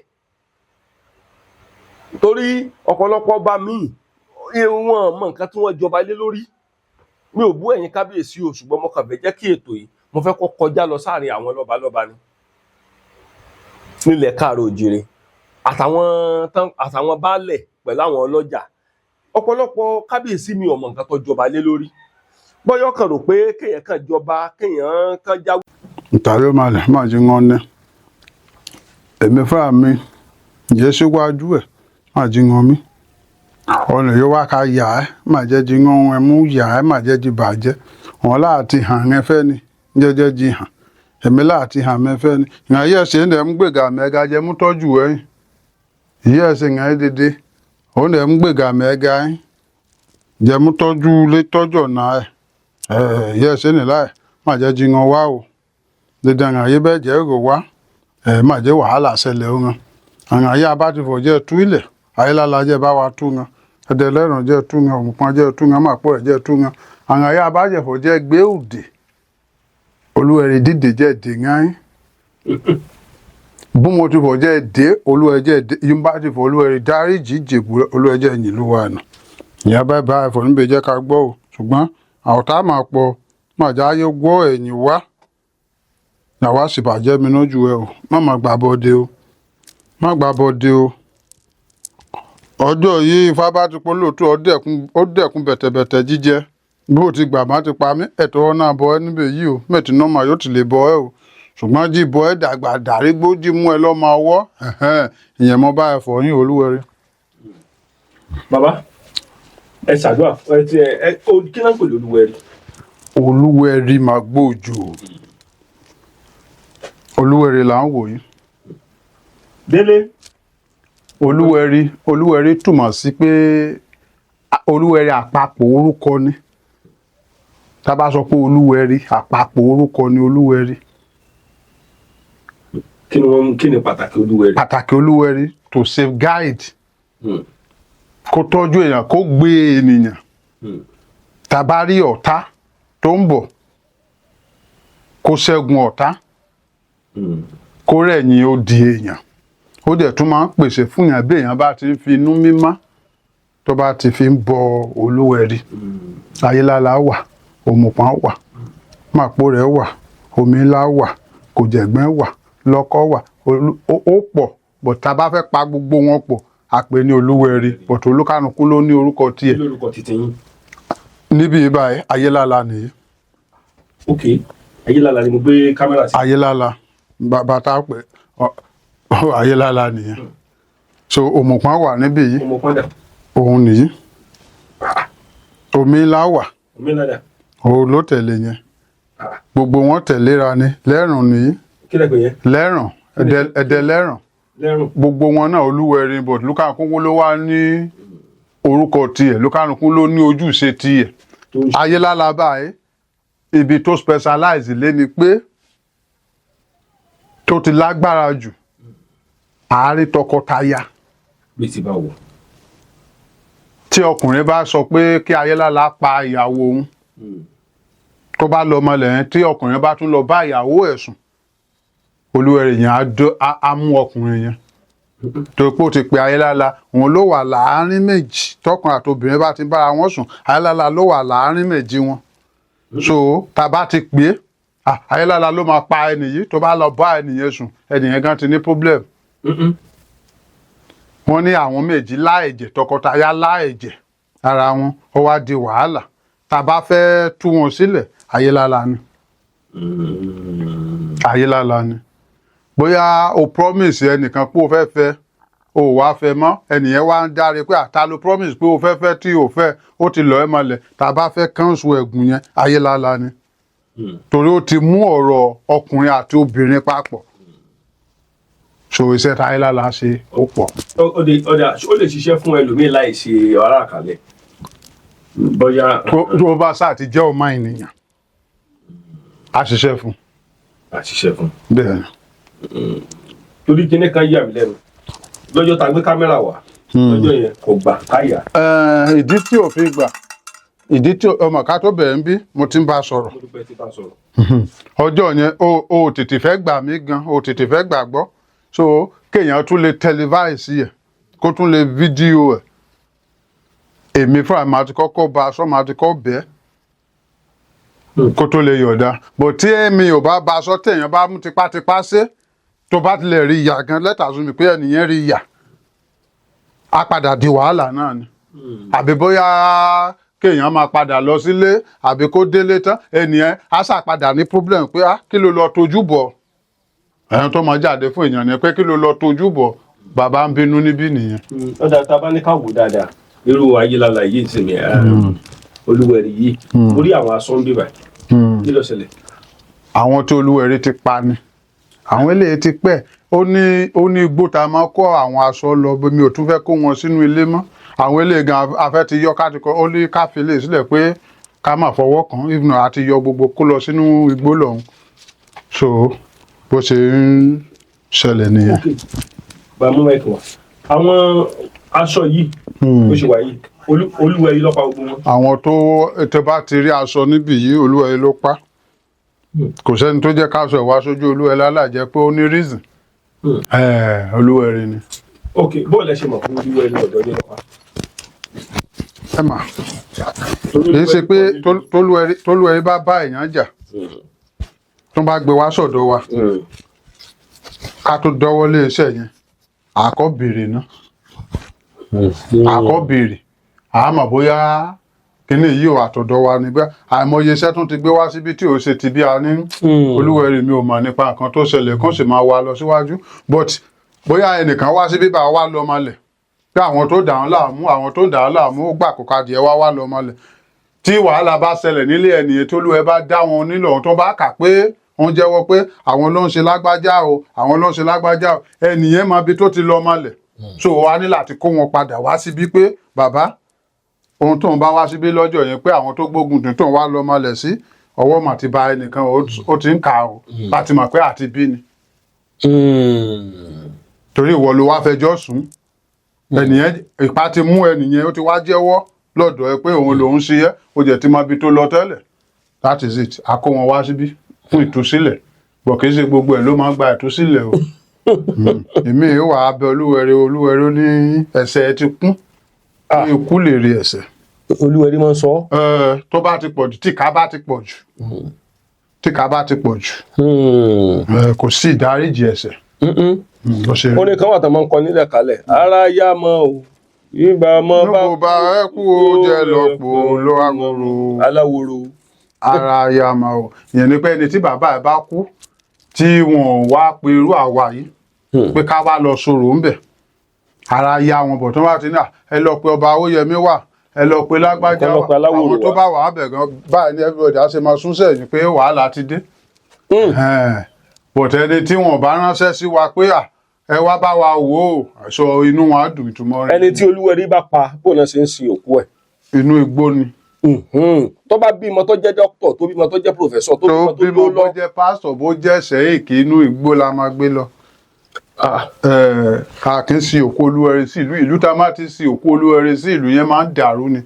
Torí ọ̀pọ̀lọpọ̀ ọba míì, wọn mọ nǹkan tí wọ́n jọba lé lórí. Mi ò bú ẹ̀yin kábíyèsí o, ṣùgbọ́n mo kàn fẹ́ jẹ́ kí ètò yìí, mo fẹ́ kó kọjá lọ sáàrin àwọn lọ́balọ́ba ni nílẹ̀ káàárọ̀ òjìrè, àtàwọn baálẹ̀ pẹ̀lú àwọn ọlọ́jà. Ọ̀pọ̀lọpọ̀ kábíyèsí mi ò mọ nǹkan tó jọba lé lórí. Bọ́yọ̀ kàn rò pé kéèyàn kàn jọba, kéèyàn kàn jáwé. Ntàrí ó máa lẹ̀ máa jí wọn ní èmi fúnra mi yẹ síwájú ẹ̀ máa jí wọn mí ọ̀nà yóò wá ká yà ẹ́ máa jẹ́ jí wọn ẹ mú yà ẹ́ máa jẹ́ jí bàjẹ́ wọn láti hàn ẹ fẹ́ ni jẹ́jẹ́ jí hàn èmi láti hàn mẹ́ fẹ́ ni ìhàn yẹ́ ṣe ń dẹ̀ ń gbègà mẹ́ga jẹ́ mú tọ́jú ẹ̀yìn ìyẹ́ ṣe ń dédé òun dẹ̀ ń gbègà mẹ́ga ẹ̀ jẹ́ mú tọ́jú lé tọ́jú ọ̀nà ẹ̀ ẹ̀ yẹ́ ṣe ní láì máa jẹ́ jí wọn wá o dédé àwọn ayé bẹ́ẹ̀ jẹ́ èrò wá ẹ̀ má jẹ́ wàhálà ṣẹlẹ̀ ó wọn àwọn ayé abátifọ̀ jẹ́ tú ilẹ̀ ayélujára jẹ́ bá wa tú wọn ẹ̀dẹ̀ lẹ́rùn jẹ́ tú wọn òmùpọ̀n jẹ́ tú wọn màpọ̀ ẹ̀ jẹ́ tú wọn àwọn ayé abájẹ̀fọ̀ jẹ́ gbé òdè olúwẹ̀rẹ̀ dídè jẹ́ dè ńgáyín bó mo ti fọ̀ jẹ́ dé olúwẹ̀ jẹ́ dé yín bá ti fọ̀ olúwẹ̀rẹ̀ dáríjì jèbù olúwẹ̀ jẹ́ yìn ló wà nù ìyá bá bá ẹ̀fọ́ níbi jẹ́ ká gbọ́ o. Ṣùgbọ́n àwọ̀tá máa pọ̀ màjá ayé gbọ́ ẹ̀yìn wá làwa sì bàjẹ́ mi lójú ẹ o. Má má gbà bọ́dé o, má gbà bọ́dé o. Ọjọ́ yìí ifá bá ti pọ̀ lóòótọ́, ó dẹ̀kun bẹ̀tẹ̀bẹ̀tẹ̀ jíjẹ bó ti gbà má ti pa mí ẹ̀tọ́ náà bọ ẹ́ níbẹ̀ yìí o. Mẹ́tì nọ́mà yóò ti lè bọ ẹ́ o, ṣùgbọ́n jí bọ ẹ́ dàgbà dàrígbó jí mú ẹ lọ́mọ ọwọ́ ẹ̀hẹ́n, ìyẹn mo bá ẹ fọ̀ yín olúwẹ̀rí. Bàbá, ẹ ṣàdúrà ẹ ti ẹ ẹ kí náà pè lólúwẹ̀rí? Olúwẹ̀rí máa gbóòjò, olúwẹ̀rí là ń wò yìí. Délé. Olúwẹ̀rí, olúwẹ̀rí túmọ̀ sí pé olúwẹ̀rí àpapọ̀ orúkọ ni. Tá a bá sọ pé olúwẹ̀rí, àpapọ̀ orúkọ ni olúwẹ̀rí. Kí ni pàtàkì olúwẹ̀rí? Pàtàkì olúwẹ̀rí, to safeguard, kó tọ́jú èèyàn, kó gbé ènìyàn. Tá a bá rí ọ̀tá tó ń bọ̀, kó ṣẹ́gun ọ̀tá, kó rẹ̀yìn ó di èèyàn. Ó dẹ̀ tún máa ń pèsè fún èèyàn bí èèyàn bá ti ń fi inú mímọ́ tó bá ti fi ń bọ olúwẹ̀rí. Ayélála wà, òmùpọ̀n wà, màpò rẹ̀ wà, omi ńlá wà, kòjẹ̀gbẹ́ wà, lọ́kọ́ wà, ó pọ̀ bọ̀. Tá a bá fẹ́ pa gbogbo wọn pọ̀, a pè ní olúwẹ̀rí, bọ̀tò olúkánukú ló ní orúkọ tiẹ̀. Kí lórúkọ títí yín? Níbí báyìí, ayélála nìyí. Ok, ayélujára ni mo gbé kámẹ́rà sí. Ayélála bàbá tá a pè ayélála nìyẹn. So òmùpọ̀n wà níbí yìí. Ọmọ pọ́ndà. Òun nìyí. Omi ńlá wà. Omi ńlá dà? Òun ló tẹ̀lé yẹn. Gbogbo wọn tẹ̀léra ni. Lẹ́rùn nìyí. Kí lẹ pè yẹn? Lẹ́rùn, ẹ̀dẹ̀ lẹ́rùn. Lẹ́rùn. Gbogbo wọn náà olúwẹ̀rí, but lúkàkún ló wá ní orúkọ tiẹ̀, lúkàkún ló ní ojúṣe tiẹ̀. Tó ń ṣe. Ayélála báyìí, ibi tó specialize lé ni pé tó ti lágbára jù àárín tọkọtaya. Bí ti bá wò. Tí ọkùnrin bá sọ pé kí ayélála pa ìyàwó òun, tó bá lọ ọmọlẹ̀ yẹn, tí ọkùnrin bá tún lọ bá ìyàwó ẹ̀ sùn, olúwẹ̀rẹ̀ yẹn á mú ọkùnrin yẹn, torí pé ó ti pe ayélála. Òun ló wà láàárín méjì. Tọkùnrin àti obìnrin bá ti bára wọn sùn, ayélála ló wà láàárín méjì wọn. So tá a bá ti pè é, ayélála ló máa pa ẹnì yìí. Tó bá lọ bá ẹnì yẹn sùn, ẹnì yẹn gan ti ní problem. Wọ́n ní àwọn méjì láẹ̀jẹ̀, tọkọtaya láẹ̀jẹ̀ ara wọn, ó wá di wàhálà. Tá a bá fẹ́ tú wọn sílẹ̀, ayélálá ni, ayélálá ni. Bóyá o promise ẹnìkan pé o fẹ́ fẹ́, o ò wá fẹ́ mọ́, ẹnìyẹn wá ń dáre pé àta ló promise pé o fẹ́ fẹ́ tí o fẹ́, ó ti lọ́ ẹ mọ́lẹ̀. Tá a bá fẹ́ cancel ẹ̀gùn yẹn, ayélálá ni, torí ó ti mú ọ̀rọ̀ ọkùnrin àti obìnrin papọ̀. So iṣẹ́ tá ayélálá ṣe, ó pọ̀. Ó lè ṣiṣẹ́ fún ẹlòmíì láì ṣe ará àkàlẹ̀ bóyá? Tó bá sáà ti jẹ́ ọmọ ènìyàn, á ṣiṣẹ́ fún. A ṣiṣẹ́ fún. Bẹ́ẹ̀ ni. Torí kinní kan yà mí lẹ́nu lọ́jọ́ tá a gbé kámẹ́rà wá lọ́jọ́ yẹn, kò gbà káyà. Ìdí tí ò fi gbà, ìdí tí ọmọ ká tó bẹ̀rẹ̀ ń bí, mo ti ń bá a sọ̀rọ̀. Mo dúpẹ́ tí bá sọ̀rọ̀. Ọjọ́ yẹn, o tètè fẹ́ gbà mí gan, o tètè fẹ́ gbàgbọ́. So kéèyàn tún lè televise ẹ̀, kó tún lè fídíò ẹ̀, èmi fúnra mi àti kọ́kọ́ bá a sọ, máa ti kọ́ bẹ́ẹ̀ kó tó lè yọ̀ọ̀dá. Bò tí èmi ò bá bá a sọ, téèyàn bá mú tipátipá ṣe, tó bá tilẹ̀ rí ìyà gan lẹ́tà sún mi pé ẹnìyẹn rí ìyà, á padà di wàhálà náà ni. Àbí bóyá kéèyàn máa padà lọ sílé, àbí kó délé tán, ẹnìyẹn á ṣàpadà ní problem pé, ah, kí ló lọ tójú bọ̀? Ẹ̀yàn tó máa jáde fún èèyàn ni pé, kí ló lọ tójú bọ̀? Bàbá ń bínú níbí nìyẹn. Ọ̀dà, tá a bá ní ká wò dáadáa, irú ayélálà yìí sì ni olúwẹ̀rí yìí, orí àwọn aṣọ ń bíbà, kí ló ṣẹlẹ̀? Àwọn tí olúwẹ̀rí ti pa ni àwọn eléyìí ti pẹ́. Ó ní igbó tá a máa kó àwọn aṣọ lọ bí. Mi ò tún fẹ́ kó wọn sínú ilé mọ́. Àwọn eléyìí gan afẹ́ ti yọ ká ti kọ ó ní ká fi lè sílẹ̀ pé ká má fọwọ́ kàn, even though a ti yọ gbogbo kó lọ sínú igbó lọ́hùn. So bó ṣe ń ṣẹlẹ̀ nìyẹn. Ok, bá a mú mic wá. Àwọn aṣọ yìí bó ṣe wà yìí, olúwẹ̀rí ló pa gbogbo wọn? Àwọn tó bá ti rí aṣọ níbí yìí, olúwẹ̀rí ló pa. Kò sẹ́ni tó jẹ́ káṣọ ìwá sójú olúwẹ̀rí lálájẹ́ pé ó ní reason. Olúwẹ̀rí ni. Ok, bóòlù ẹ ṣe mọ̀ fún olúwẹ̀rí ọ̀dọ́ ní ló pa? Ẹ mà kì í ṣe pé tólúwẹ̀rí bá bá èèyàn jà, tó bá gbé wá sọ̀dọ̀ wa, ká tó dọ́wọ́ lé iṣẹ́ yẹn, àkọ́ béèrè náà, àkọ́ béèrè, àmọ́ bóyá kíní yìí ò àtọ̀dọ̀ wa ni. Bóyá àìmọye iṣẹ́ tún ti gbé wá síbi tí ò ṣe ti bí a ní olúwẹ̀rí, mi ò mọ̀ nípa nǹkan tó ṣẹlẹ̀, kó sì máa wá lọ síwájú. But bóyá ẹnìkan wá síbí bá wá lọ mọ́lẹ̀ pé àwọn tó dà wọ́n láàmú, àwọn tó dà wọ́n láàmú, ó gbà kó kadìẹ wá wá lọ mọ́lẹ̀. Tí wàhálà bá ṣẹlẹ̀ nílé ẹnìyẹn, tó lúwẹ̀ bá dá wọn nílò ohun tó bá kà pé wọ́n jẹ́wọ́ pé àwọn ló ń ṣe lágbájá o, àwọn ló ń ṣe lágbájá o, ẹnìyẹn mọ ibi tó ti lọ mọ́lẹ̀. So wa ní láti kó wọn padà wá síbí pé bàbá, ohun tóun bá wá síbí lọ́jọ́ yẹn pé àwọn tó gbógun tún tóun wá lọ mọ́lẹ̀ sí, ọwọ́ mà ti ba ẹnìkan, ó ti ń kà ó láti mọ̀ pé àti bí ni, torí ìwọ ló wá fẹjọ́ sùn ẹnìyẹn, ìpá ti mú ẹnìyẹn, ó ti wá jẹ́wọ́ lọ́dọ̀ ẹ pé òun lòún ṣe é, ó jẹ́ ti mọ ibi tó lọ tẹ́lẹ̀. That is it. A kó wọn wá síbí fún ìtúsílẹ̀, bọ̀ kì í ṣe gbogbo ẹ̀ ló máa ń gba ìtúsílẹ̀ o. Èmi yóò wà abẹ olúwẹ̀rí, olúwẹ̀rí ní ẹ̀ṣẹ̀ ẹ ti kún, ní ikú lè rí ẹ̀ṣẹ̀. Olúwẹ̀rí máa ń sọ. Tó bá ti pọ̀ jù, tí ká bá ti pọ̀ jù, tí ká bá ti pọ̀ jù, kò sí ìdáríjì ẹ̀ṣẹ̀. Bó ṣe rí. Orin kan wà tó máa ń kọ nílẹ̀ kalẹ̀, ara yá mọ́ o, ìgbà mọ́ bá. Níbo bá ẹ kú, ó jẹ́ lọ́pọ̀ ló agbóró. Aláwòrò. Ara ya mà o. Ìyẹn ni pé ẹni tí bàbá ẹ bá kú, tí wọn ò wá pe irú àwa yìí pé ká wá lọ sọ̀rọ̀ ńbẹ̀, ara ya wọn bọ̀. Tó bá ti ní à, ẹ lọ pe ọba Awóyẹmí wà, ẹ lọ pe lágbájá Ẹ lọ wà, pe aláwòrò àwọn tó wá. bá wà á bẹ̀ gan báyìí ní everybody á ṣe máa sún sẹ́yìn pé wàhálà ti dé. But ẹni tí wọn bá ránṣẹ́ sí wa pé à, ẹ wá bá wa wò ó, aṣọ inú wọn á dùn, ìtumọ̀ rẹ̀. Ẹni tí olúwẹ̀rí bá pa, bóun náà ṣe ń sin òkú ẹ̀? Inú igbó ni. Tó bá bímọ tó jẹ́ dókítà, tó bímọ tó jẹ́ professor, tó tó bímọ tó bímọ ló bó lọ. jẹ́ pásítọ̀, bó jẹ́ sẹ́yìnkì, inú igbó la máa gbé lọ. A kì í sin òkú olúwẹ̀rí sí ìlú. Ìlú tá a máa ti sin òkú olúwẹ̀rí sí, ìlú yẹn máa ń dàrú ni,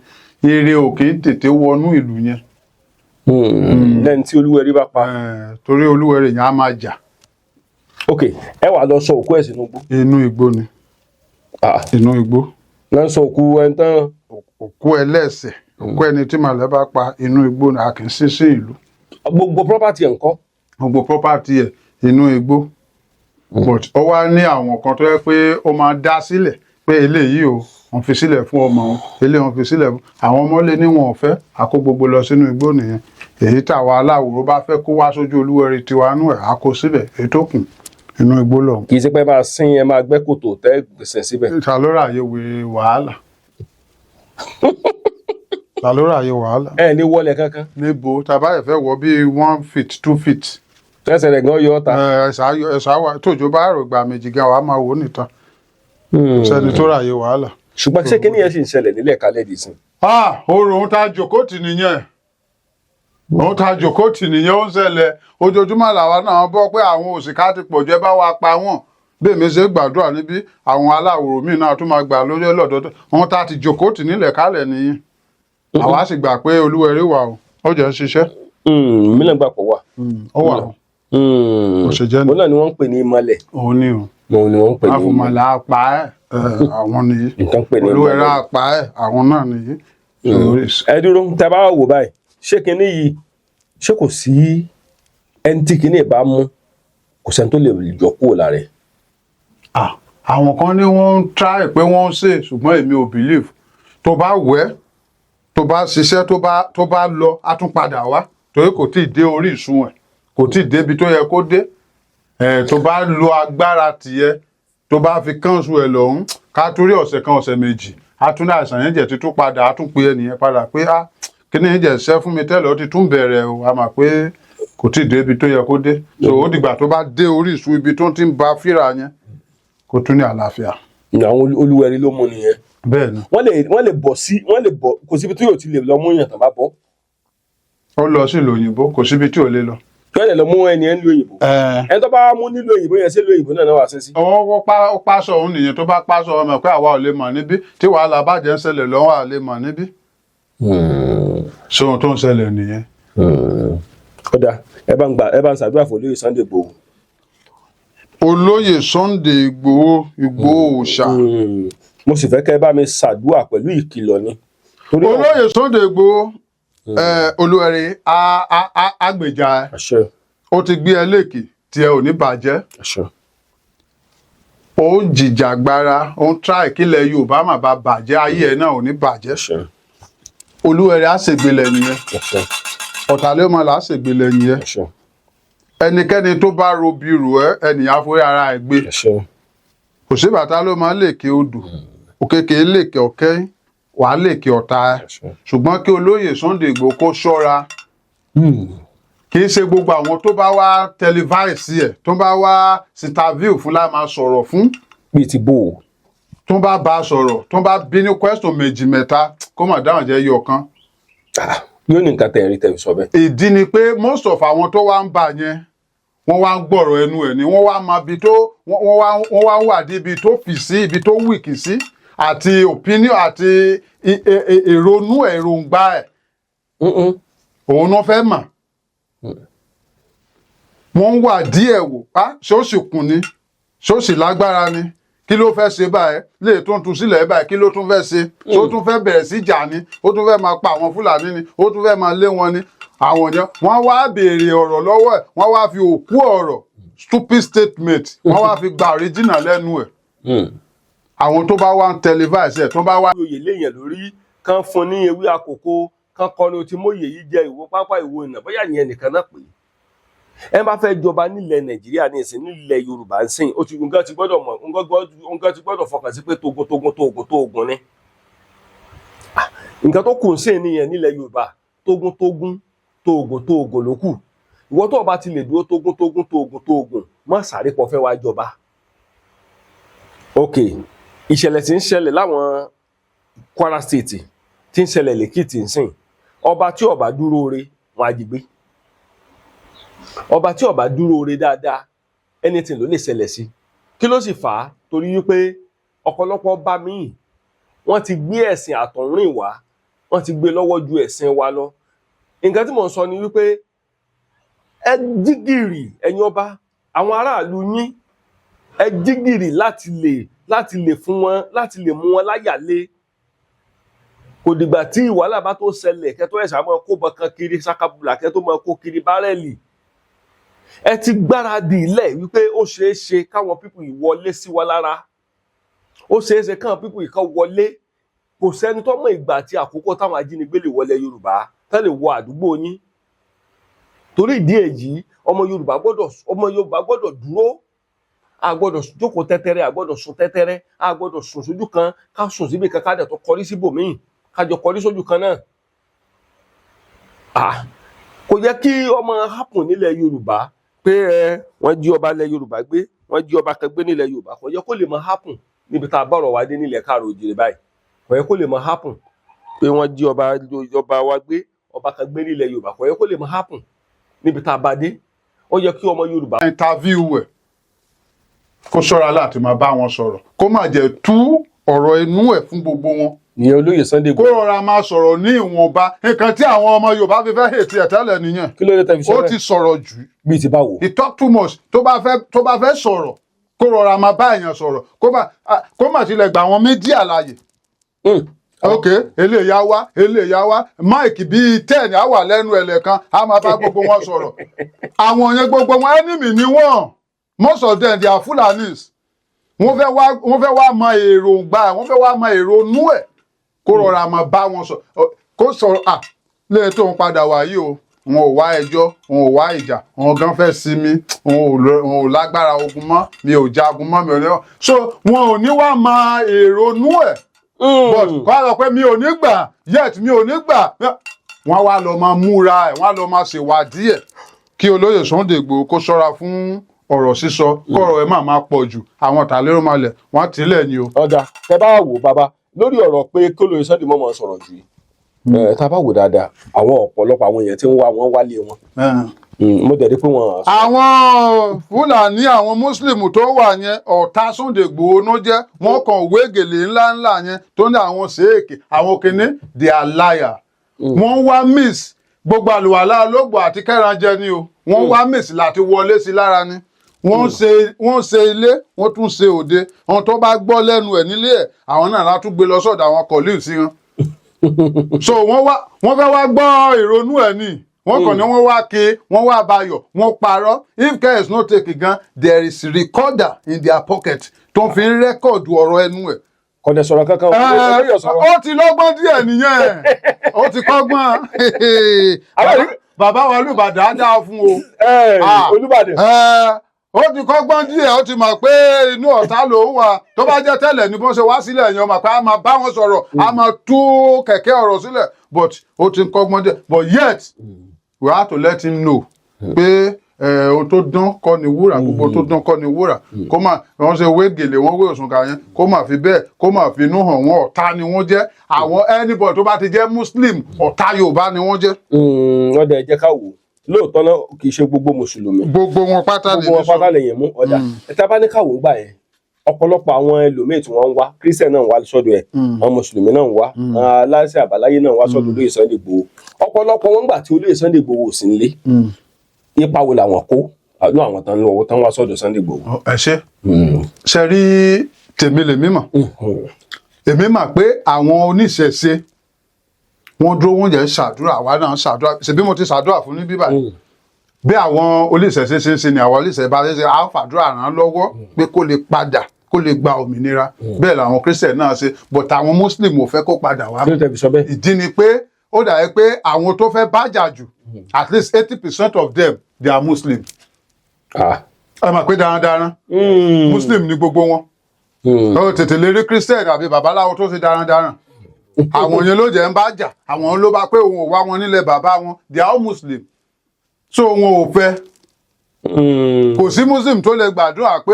ire ò kì í tètè wọnú ìlú yẹn. Lẹ́ni tí olúwẹ̀rí bá pa. Torí olúwẹ̀rí yẹn á máa jà. Ok, ẹ wà lọ sọ òkú ẹ̀ sínú igbó? Inú igbó ni. Inú igbó. Náà ń sọ òkú ẹni tán. Òkú ẹlẹ́ṣẹ̀, òkú ẹni tí màlẹ́ bá pa, inú igbó ni, a kì í sin sí ìlú. Gbogbo property ẹ̀ ńkọ́? Gbogbo property ẹ̀, inú igbó. But ó wá ní àwọn kan tó yẹ pé ó máa dá sílẹ̀. Pé eléyìí o, wọ́n fi sílẹ̀ fún ọmọ wọn, eléyìí wọ́n fi sílẹ̀ fún àwọn ọmọ lé ní wọn ò fẹ́ àkó gbogbo lọ sínú igbó nìyẹn. Èyí táwa aláwòrán bá fẹ́ kó wá sójú Olúwẹ̀rí tiwa nú ẹ̀, á kó síbẹ̀. Èyí tó kù, inú igbó lọ́hùn. Kì í ṣe pé ẹ máa sin, ẹ máa gbẹ́ kòtò tẹ́ gbèsè síbẹ̀? Ta ló ráàyè wé wàhálà? Ta ló ráàyè wàhálà? Ẹ ní wọlé kankan. Níbo? Tàbá ẹ̀ fẹ́ wọ bíi 1 feet, 2 feet. Tẹ́sẹ̀ rẹ̀ gan yọ ọ́ ta. Ẹ̀sà wà tójó bá rò gbà méjì gan, wàá máa wò ó níta. Sẹ́ni tó ráàyè wàhálà. Ṣùgbọ́n ṣé kíní yẹn sì ń ṣẹlẹ̀ nílẹ̀ kálẹ̀ dì sí? Ah, oòrùn òun tá a jòkó tì nìyẹn, òun tá a jòkó tì nìyẹn. Ó ń ṣẹlẹ̀ ojoojúmọ́. Làwa náà bọ́ pé àwọn òṣìkà ti pọ̀jù, ẹ bá wa pa wọ́n. Bí èmi ṣe gbàdúrà níbí, àwọn aláwòrán míì náà tún máa gbà lórí ọlọ́dọọdún. Òun tá a ti jòkó tì nílẹ̀ kálẹ̀ nìyẹn. Àwa sì gbà pé Olúwẹ̀rí wà o, ó jẹ́ ń ṣiṣẹ́. Mílíọ̀nù gbà pọ̀ wà. Ó wà o. Ó ṣe jẹ́. Òun náà ni wọ́n ń pè ní ìmọ̀lẹ̀. Òun ni o. Òun ni wọ́n ń pè ní ìmọ̀lẹ̀. Àfùmọ̀là apá ẹ̀, àwọn nìyí. Nǹkan pè ní Olúwẹ̀rí ìmọ̀lẹ̀. apá ẹ̀, àwọn náà nìyí. Ẹ dúró, tẹ bá wò báyìí, ṣé kinní yìí, ṣé kò sí ẹni tí kinní bá mú, kò sẹ́ni tó lè yọ kúrò lára ẹ̀? Ah, àwọn kan ní wọ́n ń try pé wọ́n ń ṣe, ṣùgbọ́n èmi ò believe. Tó bá wẹ̀, tó bá ṣiṣẹ́, tó bá lọ, á tún padà wá, torí kò tí ì dé orí ìsun ẹ̀, kò tí ì débi tó yẹ kó dé ẹ̀. Tó bá lo agbára tìyẹ, tó bá fi kánṣu ẹ̀ lọ́hún, ká torí ọ̀sẹ̀ kan, ọ̀sẹ̀ 2, á tún ní àìsàn yẹn jẹ́ títún padà, á tún pe ẹnìyẹn padà pé, á kí ni jẹ́ ṣẹ́ fún mi tẹ́lẹ̀, ó ti tún bẹ̀rẹ̀ o. A mà pé kò tí ì débi tó yẹ kó dé. So ó dìgbà tó bá dé orí ìsun ibi tó ti ń ba fíra yẹn, kó tún ní àlàáfíà. Ní àwọn Olúwẹ̀rí ló mú nìyẹn. Bẹ́ẹ̀ ni. Wọ́n lè bọ̀ sí, wọ́n lè bọ̀, kò síbi tí yóò ti lè lọ mú yàn tán bá bọ́. Ó lọ sí ìlú òyìnbó, kò síbi tí ò lè lọ. Tí wọ́n lè lọ mú ẹni ẹ̀ ń lu òyìnbó, ẹni tó bá mú nílùú òyìnbó yẹn, sí ìlú òyìnbó náà náà wà sí sí. Ọwọ́ ó pàṣọ òun nìyẹn. Tó bá pàṣọ ọmọ pé àwa ò lè mọ̀ níbí tí wàhálà bàjẹ́ ń ṣẹlẹ̀ lọ́wọ́, à lè mọ̀ níbí. Ṣé ohun tó ń ṣẹlẹ̀ nìyẹn? Ó dáa, ẹ bá ń gbà, ẹ bá ń ṣàdúrà fún olóyè Sunday Igboho. Olóyè Sunday Igboho, Igboho òòṣà. Mo sì fẹ́ kẹ́ ẹ bá mi ṣàdúrà pẹ̀lú ìkìlọ̀ ni. Torí Olóyè Sunday Igboho, Olúwẹ̀rí àgbèjà ẹ. Àṣẹ. Ó ti gbé ẹ léèkì tí ẹ ò ní bàjẹ́. Àṣẹ. Ó ń jìjàgbara, ó ń try kílẹ̀ Yorùbá má bàa bàjẹ́, ayé ẹ náà ò ní bàjẹ́. Àṣẹ. Olúwẹ̀rí á ṣègbèlẹ̀ nìyẹn. Àṣẹ. Ọ̀tàlẹ́mọ̀lá á ṣègbèlẹ̀ nìyẹn. Àṣẹ. Ẹnikẹ́ni tó bá robi rò ẹ́, ẹnìyàn á forí ara ẹ̀ gbé. Àṣẹ. Kò sí bàtà ló máa ń lèkè odò òkèkè, lèkè ọ̀kẹ́, wàá lèkè ọ̀tá ẹ̀. Àṣẹ. Ṣùgbọ́n kí olóyè Sunday Igboho kó ṣọ́ra. Kì í ṣe gbogbo àwọn tó bá wá televise ẹ̀, tó bá wá interview fún la máa sọ̀rọ̀ fún. Bíi ti bò ó. Tó bá bá a sọ̀rọ̀, tó bá bí ní question méjì mẹ́ta, kó mà dáhùn jẹ́ yọ kan. Ah, yóò ní nǹkan tẹ̀ rí tẹ̀ fi sọ bẹ́ẹ̀. Ìdí ni pé most of àwọn tó wá ń bà yẹn, wọ́n wá ń gbọ́rọ̀ ẹnu ẹ̀ ni. Wọ́n wá mọ ibi tó wọ́n wá wà dé, ibi tó fì sí, ibi tó weak sí, àti opinion àti èrònú èròǹgbà ẹ̀. Òun náà fẹ́ mọ̀. Wọ́n ń wà díẹ̀ wò á, ṣé ó sì kùn ni, ṣé ó sì lágbára ni, kí ló fẹ́ ṣe báyìí, lè tó ń tu sílẹ̀ báyìí, kí ló tún fẹ́ ṣe, ṣé ó tún fẹ́ bẹ̀rẹ̀ sí jà ni, ó tún fẹ́ máa pa àwọn Fúlàní ni, ó tún fẹ́ máa lé wọn ni. Àwọn yẹn, wọ́n wá béèrè ọ̀rọ̀ lọ́wọ́ ẹ̀, wọ́n wá fi òkú ọ̀rọ̀, stupid statement, wọ́n wá fi gba original lẹ́nu ẹ̀. Àwọn tó bá wá ń televise ẹ̀, tó bá wá Oyè léèyàn lórí kan fún ní ewé àkókò kan kọrin tí mòye yìí jẹ ìwọ pápá ìwọ ìnà, bóyá ìyẹn nìkan náà pé ẹ bá fẹ́ jọba nílẹ̀ Nàìjíríà ní ìsìn, nílẹ̀ Yorùbá ń sìn, ó ti nǹkan ti gbọ́dọ̀ mọ̀, nǹkan ti gbọ́dọ̀ fọkàn sí pé togun togun togun togun ni. Ah, nǹkan tó kù ń sìn nìyẹn nílẹ̀ Yorùbá, togun togun togun togun ló kù. Ìwọ tó o bá ti lè dúró togun togun togun togun, má sáré pọ̀ fẹ́ wá jọba. Ok, ìṣẹ̀lẹ̀ tí ń ṣẹlẹ̀ láwọn Kwara State, tí ń ṣẹlẹ̀ lẹ́kìtì ń sìn, ọba tí ó bá dúró re, wọn á jí gbé. Ọba tí ó bá dúró re dáadáa, anything ló lè ṣẹlẹ̀ sí. Kí ló sì fà á? Torí wípé ọ̀pọ̀lọpọ̀ ọba míì, wọ́n ti gbé ẹ̀sìn àtọ̀húnrìn wá, wọ́n ti gbé lọ́wọ́ ju ẹ̀sìn wa lọ. Nǹkan tí mò ń sọ ni wípé ẹ jí gìrì, ẹ̀yin ọba, àwọn aráàlú yín, ẹ jí gìrì láti lè fún wọn, láti lè mú wọn láyà lé. Kò dìgbà tí wàhálà bá tó ṣẹlẹ̀ kẹ́tọ́ ẹ̀sà máa kó bọ̀kan kiri sakabula, kẹ́tọ́ máa kó kiri bárẹ́lì. Ẹ ti gbáradì ilẹ̀ wípé ó ṣeé ṣe káwọn people ìwọlé sí wa lára. Ó ṣeé ṣe kàn people yìí kan wọlé. Kò sẹ́ni tó mọ̀ ìgbà àti àkókò táwọn ajínigbé lè wọlé Yorùbá, tán lè wọ àdúgbò yín. Torí ìdí èyí, ọmọ Yorùbá gbọ́dọ̀ dúró. A gbọ́dọ̀ jókòó tẹ́tẹ́rẹ́, a gbọ́dọ̀ sùn tẹ́tẹ́rẹ́, a gbọ́dọ̀ sùn sójú kan, ká sùn síbi kan, ká dẹ̀ tó kọrí síbòmíì, ká jọ kọrí sójú kan náà. Ah, kò yẹ kí ọmọ happen nílẹ̀ Yorùbá pé ẹ wọ́n jí ọba ilẹ̀ Yorùbá gbé, wọ́n jí ọba kan gbé nílẹ̀ Yorùbá. Kò yẹ kó lè máa happen níbi tá a bá ọ̀rọ̀ wa dé nílẹ̀ káàrọ̀ òjìrè báyìí. Kò yẹ kó lè máa happen pé wọ́n jí ọba wa gbé, ọba kan gbé nílẹ̀ Yorùbá. Kò yẹ kó lè máa happen níbi tá a bá dé. Ó yẹ kí ọmọ Yorùbá Interview ẹ̀, kó ṣọ́ra láti máa bá wọn sọ̀rọ̀, kó má jẹ́ tú ọ̀rọ̀ inú ẹ̀ fún gbogbo wọn. Ìyẹn olóyè Sunday Kó Igboho. rọra máa sọ̀rọ̀ ní ìwọ̀nba. Nǹkan tí àwọn ọmọ Yorùbá fi fẹ́ hate ẹ̀ tẹ́lẹ̀ nìyẹn. Kí ló dé tẹ́ fi sọ Ó bẹ́ẹ̀? ti sọ̀rọ̀ jù. Bíi ti báwo? He talk too much. Tó bá fẹ́ sọ̀rọ̀, kó rọra máa bá èèyàn sọ̀rọ̀, kó má tilẹ̀ gbà àwọn media láàyè. Ok, eléyà wá, eléyà wá, mic bíi 10 á wà lẹ́nu ẹ̀ lẹ́ẹ̀kan, á máa bá gbogbo wọn sọ̀rọ̀. Àwọn yẹn, gbogbo wọn, enemy ni wọ́n. Most of them, they are Fulanis. Wọ́n fẹ́ wá mọ èròǹgbà, wọ́n fẹ́ wá mọ èrònú ẹ̀. Kó rọra máa bá wọn sọ, kó sọ̀rọ̀ à lẹ́yìn tó ń padà wá yìí o. Wọn ò wá ẹjọ́, wọn ò wá ìjà, wọn gan fẹ́ sinmi, wọn ò lágbára ogun mọ́, mi ò jagun mọ́, mi ò ní. So wọn ò ní wá mọ èrònú ẹ̀, but kó a sọ pé mi ò ní gbà yet, mi ò ní gbà, wọ́n wá lọ máa múra ẹ̀, wọ́n á lọ máa ṣèwádìí ẹ̀. Kí olóyè Sunday Igboho kó ṣọ́ra fún ọ̀rọ̀ sísọ, kọ́rọ̀ ẹ̀ má máa pọ̀ jù. Àwọn tàlérò malẹ̀ wọ́n tilẹ̀ ni o. Ọ̀dà, tẹ bá wò bàbá, lórí ọ̀rọ̀ pé kí olóyè Sunday mọ̀ mọ̀ sọ̀rọ̀ jù yìí, tá a bá wò dáadáa, àwọn ọ̀pọ̀lọpọ̀ àwọn èèyàn tí ń wá wọn wálé wọn. Mo dẹ̀ rí pé wọ́n. Àwọn Fúlàní, àwọn Muslim tó wà yẹn, ọ̀tá Sunday Igboho ló jẹ́. Wọ́n kàn wé gèlè ńláńlá yẹn tó ní àwọn ṣèèkì, àwọn kìíní, they are liar. Wọ́n wá miss gbogbo àlùwàlá olóògbò àti kẹrànjẹ ni o. Wọ́n wá miss láti wọlé sí lára ni. Wọ́n ṣe ilé, wọ́n tún ṣe òde. Àwọn tó bá gbọ́ lẹ́nu ẹ̀ nílé ẹ̀, àwọn náà látún gbé lọ sọ́dọ̀ àwọn colleagues sí wọn. So wọ́n wá, wọ́n fẹ́ wá gbọ́ ìrònú ẹ̀ ni. Wọ́n kàn ní wọ́n wá ké, wọ́n wá bayọ̀, wọ́n parọ́. If care is not taken gan, there is recorder in their pocket tó fi ń record ọ̀rọ̀ ẹnu ẹ̀. Kò dẹ̀ sọ̀rọ̀ kankan, olóyè sọ̀rọ̀. Ó ti lọ́gbọ́n díẹ̀ nìyẹn, ó ti kọ́gbọ́n. Bàbá wa Olúbàdàn á dáa fún o. Olúbàdàn. Ó ti kọ́gbọ́n díẹ̀, ó ti mọ̀ pé inú ọ̀tá ló ń wà. Tó bá jẹ́ tẹ́lẹ̀ ní bó ṣe wá sílẹ̀ yẹn, ọmọ pé a máa bá wọn sọ̀rọ̀, a máa tú kẹ̀kẹ́ ọ̀rọ̀ sílẹ̀, but ó ti kọ́gbọ́n díẹ̀. But yet we have to let him know pé ohun tó dán kọ́ ni wúrà, gbogbo tó dán kọ́ ni wúrà. Kó má wọ́n ṣe wé gèlè, wọ́n wé òṣùnkà yẹn, kó má fi bẹ́ẹ̀, kó má fi inú hàn wọ́n. Ọ̀tá ni wọ́n jẹ́. Àwọn anybody tó bá ti jẹ́ Muslim, ọ̀tá Yorùbá ni wọ́n jẹ́. Ọ̀dà, ẹ jẹ́ ká wò ó lóòótọ́ náà, kì í ṣe gbogbo mùsùlùmí. Gbogbo wọn pátá lè Gbogbo wọn pátá lè yẹn mú. Ọ̀dà, ẹ̀ta bá ní káwọ́ gbà yẹn, ọ̀pọ̀lọpọ̀ àwọn ẹlòmíì tí wọ́n ń wá, Christian náà ń wá sọ́dọ̀ ẹ̀, àwọn mùsùlùmí náà ń wá, àwọn aláṣẹ àbáláyé náà ń wá sọ́dọ̀ olóyè Sunday Igboho. Ọ̀pọ̀lọpọ̀ wọn gbà tí olóyè Sunday Igboho ò sí nílé, ipa wo làwọn kó àánú àwọn tán lọ́wọ́ tán wá sọ́dọ̀ Sunday Igboho? Ẹ ṣe ṣe rí, tèmi lèmi mọ̀. Èmi mọ̀ pé àwọn oníṣẹ̀ṣe, wọ́n dúró, wọ́n jẹ́ ṣàdúrà, àwa náà ṣàdúrà. Ṣèbí mo ti ṣàdúrà fún ní bíbá bí àwọn oníṣẹ̀ṣe ṣe ń ṣe ni àwọn oníṣẹ̀ṣe bá ṣe ṣe, à ń fàdúrà ràn án lọ́wọ́ pé kó lè padà, kó lè gba òmìnira. Bẹ́ẹ̀ làwọn Christian náà ṣe, but àwọn Muslim ò fẹ́ kó padà wá. Kí ló tẹ̀ fi sọ bẹ́ẹ̀? Ìdí ni pé ó dàbí pé àwọn tó fẹ́ bájà jù, at least 80% of them, they are Muslim. Ẹ mọ̀ pé darandaran Muslim ni gbogbo wọn. Ó tètè lè rí Christian àbí babaláwo tó ṣe darandaran. Àwọn yẹn ló jẹ́ ń bá jà, àwọn ló bá pé òun ò wá wọn nílẹ̀ bàbá wọn. They are all Muslim, so wọn ò fẹ́. Kò sí Muslim tó lè gbàdúrà pé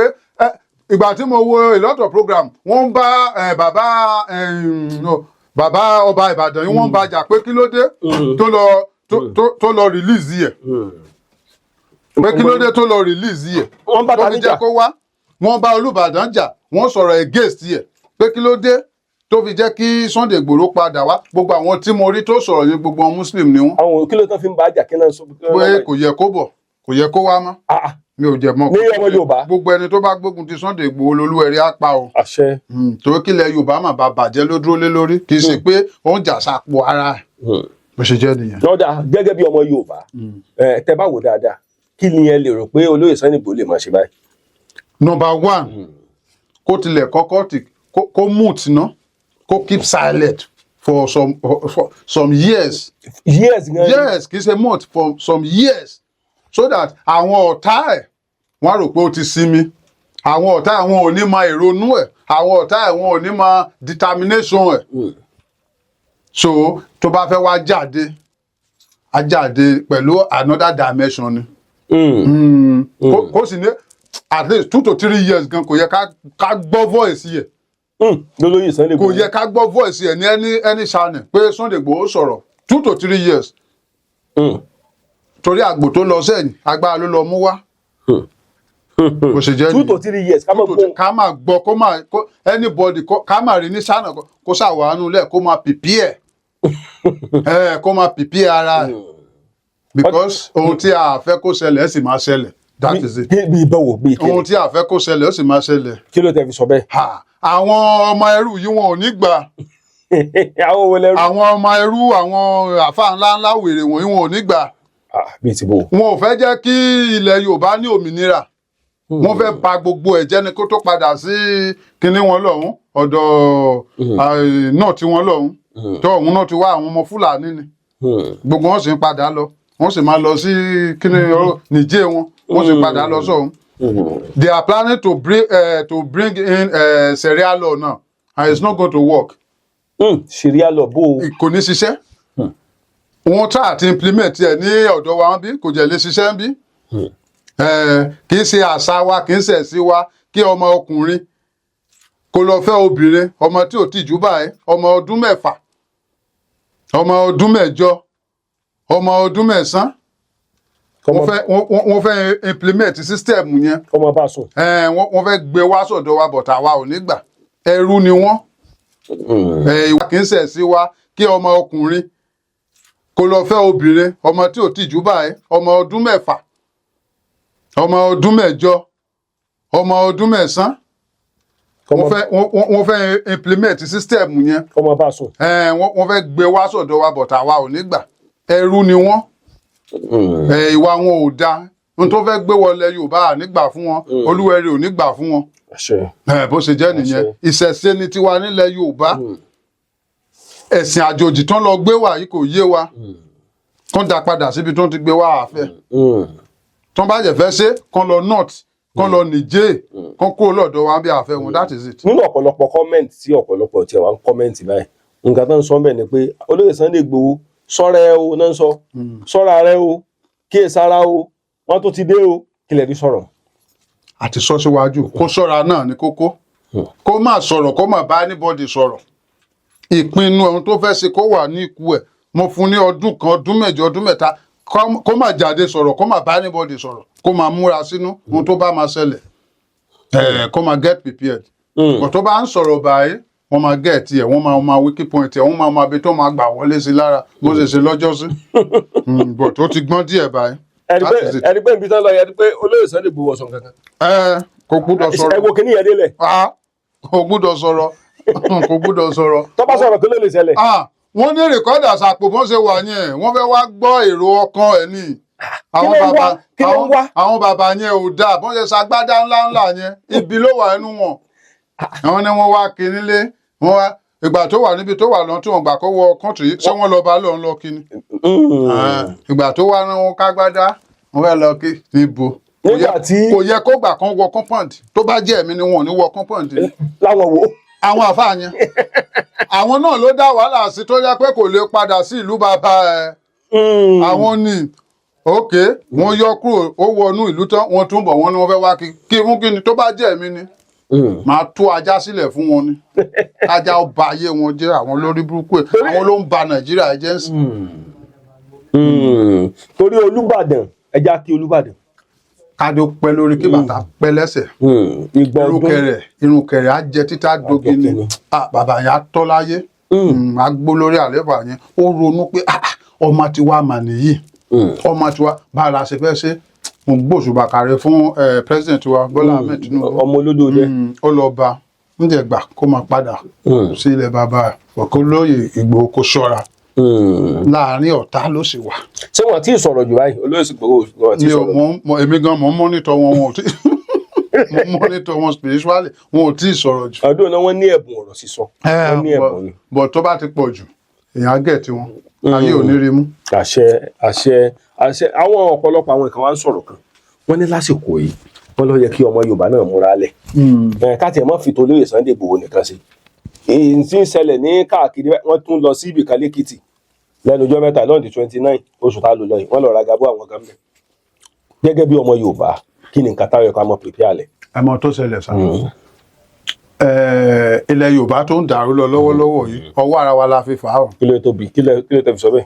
ìgbà tí mo wo a lot of program, wọ́n ń bá bàbá no, bàbá ọba Ìbàdàn yìí, wọ́n ń bá jà pé kí ló dé tó lọ release yẹ, pé kí ló dé tó lọ release yẹ. Wọ́n bá tó ta fi níjà. Jẹ́ kó wá, wọ́n bá Olúbàdàn jà, wọ́n sọ̀rọ̀ against yẹ pé kí ló dé tó fi jẹ́ kí Sunday Igboho padà wá. Gbogbo àwọn tí mo rí tó sọ̀rọ̀ yẹn, gbogbo àwọn Muslim ni wọ́n. Àwọn kí ló tán fi ń bá jà? Kí náà sọ? Pé kò yẹ kó bọ̀, kò yẹ kó wá mọ́. Mi ò jẹ̀ mọ́. Ní ọmọ Yorùbá. Gbogbo ẹni tó bá gbógun ti Sunday Igboho, lolúwẹ̀rí á pa o. Àṣẹ. Torí kílẹ̀ Yorùbá mà bá bàjẹ́ ló dúró lé lórí, kì í ṣe pé ó ń jà sápò ara ẹ̀. Bó ṣe jẹ́ nìyẹn. Lọ́dà, gẹ́gẹ́ bí ọmọ Yorùbá, tẹ bá wò dáadáa, kí ni ẹ lè rò pé olóyè Sunday Igboho lè máa ṣe báyìí? Number one, kó tilẹ̀ kọ́kọ́ tì kó mute ná, kó keep silent for some years. Years gan. Yes, kì í ṣe month, for some years, so that àwọn ọ̀tá ẹ̀, wọ́n á rò pé ó ti sinmi. Àwọn ọ̀tá ẹ̀, wọn ò ní mọ ìrònú ẹ̀. Àwọn ọ̀tá ẹ̀, wọn ò ní mọ determination ẹ̀. So tó bá fẹ́ wá jáde, á jáde pẹ̀lú another dimension ni. Kó sì ní at least 2 to 3 years gan, kò yẹ ká gbọ́ voice yẹ. Lólóyè Sunday Kò Igboho. yẹ ká gbọ́ voice yẹ ní any channel pé Sunday Igboho sọ̀rọ̀ 2 to 3 years, torí àgbò tó lọ sẹ́yìn, agbára ló lọ mú wá. Bó ṣe jẹ́ two nìyẹn. to three years ká mọ̀ gbóhùn. Ká máa gbọ́, kó máa kó anybody ká máa rí ní sànà, kó ṣàwánú lẹ̀, kó máa prepare ẹ̀, kó máa prepare ara ẹ̀, because ohun tí a fẹ́ kó ṣẹlẹ̀, ẹ̀ sì máa ṣẹlẹ̀. That is it. Bí bẹ́wò bí kí Ohun tí a fẹ́ kó ṣẹlẹ̀, ó sì máa ṣẹlẹ̀. Kí ló tẹ fi sọ bẹ́ẹ̀? Ha, àwọn ọmọ ẹrú yìí, wọn ò ní gbà. Àwọn wo lẹ́rú? Àwọn ọmọ ẹrú, àwọn àfa ńlá ńlá wèrè wọ̀nyí, wọn ò ní gbà. Ah, bíi ti bò. Wọn ò fẹ́ jẹ́ kí ilẹ̀ Yorùbá ní òmìnira. Wọ́n fẹ́ ba gbogbo ẹ̀ jẹ́ ni, kó tó padà sí kinní wọn lọ́hùn, ọ̀dọ̀ náà tí wọ́n lọ́hùn tó ọ̀hún náà ti wá. Àwọn ọmọ Fúlàní ni gbogbo wọn, sì ń padà lọ. Wọ́n sì máa lọ sí kinní ọ̀rọ̀ Nìjẹ́ wọn, wọ́n sì ń padà lọ sọ́hún. They are planning to bring in Sharia law now, and it's not going to work. Sharia law bó o. Kò ní ṣiṣẹ́. Wọ́n try àti implement ẹ̀ ní ọ̀dọ̀ wa bí, kò jẹ́ lè ṣiṣẹ́ bí. Kì í ṣe àṣà wa, kì í ṣe ẹ̀sìn wa kí ọmọ ọkùnrin kó lọ fẹ́ obìnrin, ọmọ tí ò tìjú báyìí, ọmọ ọdún 6, ọmọ ọdún 8, ọmọ ọdún 9. Wọ́n fẹ́ wọ́n fẹ́ implement system yẹn. Kọ́mọ bá sùn. Wọ́n fẹ́ gbé wá sọ̀dọ̀ wa, but àwa ò ní gbà. Ẹrú ni wọ́n. Ìwà kì í ṣe ẹ̀sìn wa kí ọmọ ọkùnrin kó lọ fẹ́ obìnrin, ọmọ tí ò tìjú báyìí, ọmọ ọdún 6, ọmọ ọdún 8, ọmọ ọdún 9. Wọ́n fẹ́ wọ́n fẹ́ implement system yẹn. Kọ́mọ bá sùn. Wọ́n fẹ́ gbé wá sọ̀dọ̀ wa, but àwa ò ní gbà. Ẹrú ni wọ́n. Ìwà wọn ò dáa. Ohun tó fẹ́ gbé wọlé Yorùbá, à ní gbà fún wọn. Olúwẹ̀rí ò ní gbà fún wọn. Àṣẹ. Bó ṣe jẹ́ nìyẹn. Ìṣẹ̀ṣe ni tiwa nílẹ̀ Yorùbá. Ẹ̀sìn àjòjì tán lọ gbé wá yìí, kò yé wa. Kán dá padà síbi tó ń ti gbé wá, àfẹ́. Tán bá jẹ́ fẹ́ ṣe, kán lọ north, kán lọ Niger, kán kúrò lọ́dọ̀ wa bí, àfẹ́ wọn. That is it. Nínú ọ̀pọ̀lọpọ̀ comment tí ọ̀pọ̀lọpọ̀ tí wà ń comment báyìí, nǹkan tó ń sọ bẹ́ẹ̀ ni pé olóyè Sunday Igboho, sọ́ra ẹ o náà ń sọ, sọ́ra rẹ o, kíyèsára o, wọ́n tó ti dé o. Kí lẹ rí sọ̀rọ̀? Àti sọ síwájú, kó ṣọ́ra náà ní kókó. Kó má sọ̀rọ̀, kó má bá anybody sọ̀rọ̀. Ìpinnu ohun tó fẹ́ ṣe, kó wà ní ikú ẹ̀. Mo fún ní ọdún 1, ọdún 8, ọdún 3, kó má jáde sọ̀rọ̀, kó má bá anybody sọ̀rọ̀, kó má múra sínú ohun tó bá máa ṣẹlẹ̀, kó má get prepared. Kò tó bá ń sọ̀rọ̀ báyìí, wọ́n máa get ẹ̀, wọ́n máa máa weak point ẹ̀, wọ́n máa máa bí tó máa gbà wọlé sí lára, bó ṣe ṣe lọ́jọ́ sí. But ó ti gbọ́n díẹ̀ báyìí. Ẹni pé That is it. Ẹni pé ibi tán lọ yẹn, ẹni pé olóyè Sunday Igboho ọ̀sán kankan. Ẹ kò gbúdọ̀ Ẹ sọ̀rọ̀. wo kíní yẹn délẹ̀. Ah, kò gbúdọ̀ sọ̀rọ̀, kò gbúdọ̀ sọ̀rọ̀. Tó bá sọ̀rọ̀, kí ló lè ṣẹlẹ̀? Ah, wọ́n ní recorder sàpò bọ́n ṣe wà yẹn, wọ́n fẹ́ wá gbọ́ èrò ọkàn ẹ̀ ní. Kí ló ń wá? Kí ló ń wá? Àwọn bàbá yẹn ò dáa. Bọ́n ṣe ṣagbádá ńláńlá yẹn, ibi ló wà nínú wọn. Àwọn ni wọ́n wá kí nílé wọ́n wá. Ìgbà tó wà níbi tó wà lọ, tí wọ́n gbà kó wọ country, ṣé wọ́n lọ bá lọ́n lọ kí ni? Ìgbà tó wá rán wọn kágbádá, wọ́n fẹ́ lọ kí níbo? Nígbà tí- Kò yẹ kó gbà kán wọ compound. Tó bá jẹ́ ẹ̀mí ni, wọn ò ní wọ compound ni. Láwọn wo? Àwọn àfáà yẹn, àwọn náà ló dá wàhálà sí, tó yẹ pé kò lè padà sí ìlú bàbá ẹ. Àwọn ní òkè wọn yọ kúrò, ó wọnú ìlú tán, wọn tún bọ̀, wọn ni wọ́n fẹ́ wá kí kí fún kí ni. Tó bá jẹ́ ẹ̀mí ni, máa tú ajá sílẹ̀ fún wọn ni, ajá ó ba ayé wọn jẹ́. Àwọn lórí burúkú ẹ̀, àwọn ló ń ba Nàìjíríà jẹ́ ń sìn. Torí Olúbàdàn, ẹja kí Olúbàdàn. Kádé ó pẹ́ lórí, kí bàtà pẹ́ lẹ́sẹ̀. Ìgbà Irun ọdún. kẹrẹ, irun kẹrẹ á jẹ títà dogi ni. Àjọkíni. Ah, bàbá yẹn á tọ́ láyé. Á gbó lórí àléfà yẹn. Ó ronú pé, "Ah, ah, ọmọ tiwa mà nìyí, ọmọ tiwa, bá a la ṣe fẹ́ ṣe." Mo gbóṣùbà kàrẹ fún president wa, Bọ́lá Ahmed Tinubu. Ọmọ olódò jẹ. Ó lọ bá ń jẹ gbà kó máa padà sí ilẹ̀ bàbá ẹ̀. Kó lóye Ìgbòho, kó ṣọ́ra, láàrin ọ̀tá ló sì wà. Ṣé wọn ti sọ̀rọ̀ jù báyìí? Olóyè sì gbowó wọn ti Mi ò sọ̀rọ̀. mọ̀. Èmi gan mọ̀ ń monitor wọn, wọn ò tí Mo monitor wọn spiritually. Wọn ò tí ì sọ̀rọ̀ jù. Ọdún náà, wọ́n ní ẹ̀bùn ọ̀rọ̀ sísọ, wọ́n ní ẹ̀bùn ni. But tó bá ti pọ̀ jù, èèyàn á gẹ̀ tí wọn ayé ò ní rí mú. Àṣẹ, àṣẹ, àṣẹ. Àwọn ọ̀pọ̀lọpọ̀ àwọn ìkan wa ń sọ̀rọ̀ kan, wọ́n ní lásìkò yìí, wọ́n ló yẹ kí ọmọ Yorùbá náà múra lẹ̀ ẹ̀, ká tiẹ̀ mọ́ fi tolóyè Sunday Igboho nìkan sí èyí tí ń ṣẹlẹ̀ ní káàkiri. Wọ́n tún lọ sí ibìkan lẹ́kìtì lẹ́nu ọjọ́ mẹ́ta lọ́ọ̀dì 29 oṣù tá a lò lọ yìí, wọ́n lọ ra gabọ́ àwọn kan bẹ́ẹ̀. Gẹ́gẹ́ bí ọmọ Yorùbá, kí ni nǹkan táwọn ẹ̀kọ́ àmọ́ prepare lẹ̀? Ẹ mọ tó ṣẹlẹ̀ sá. Ilẹ̀ Yorùbá tó ń dàrú lọ lọ́wọ́lọ́wọ́ yìí, ọwọ́ ara wa la fi fà á o. Kí ló tóbi? Kí ló tó fi sọ bẹ́ẹ̀?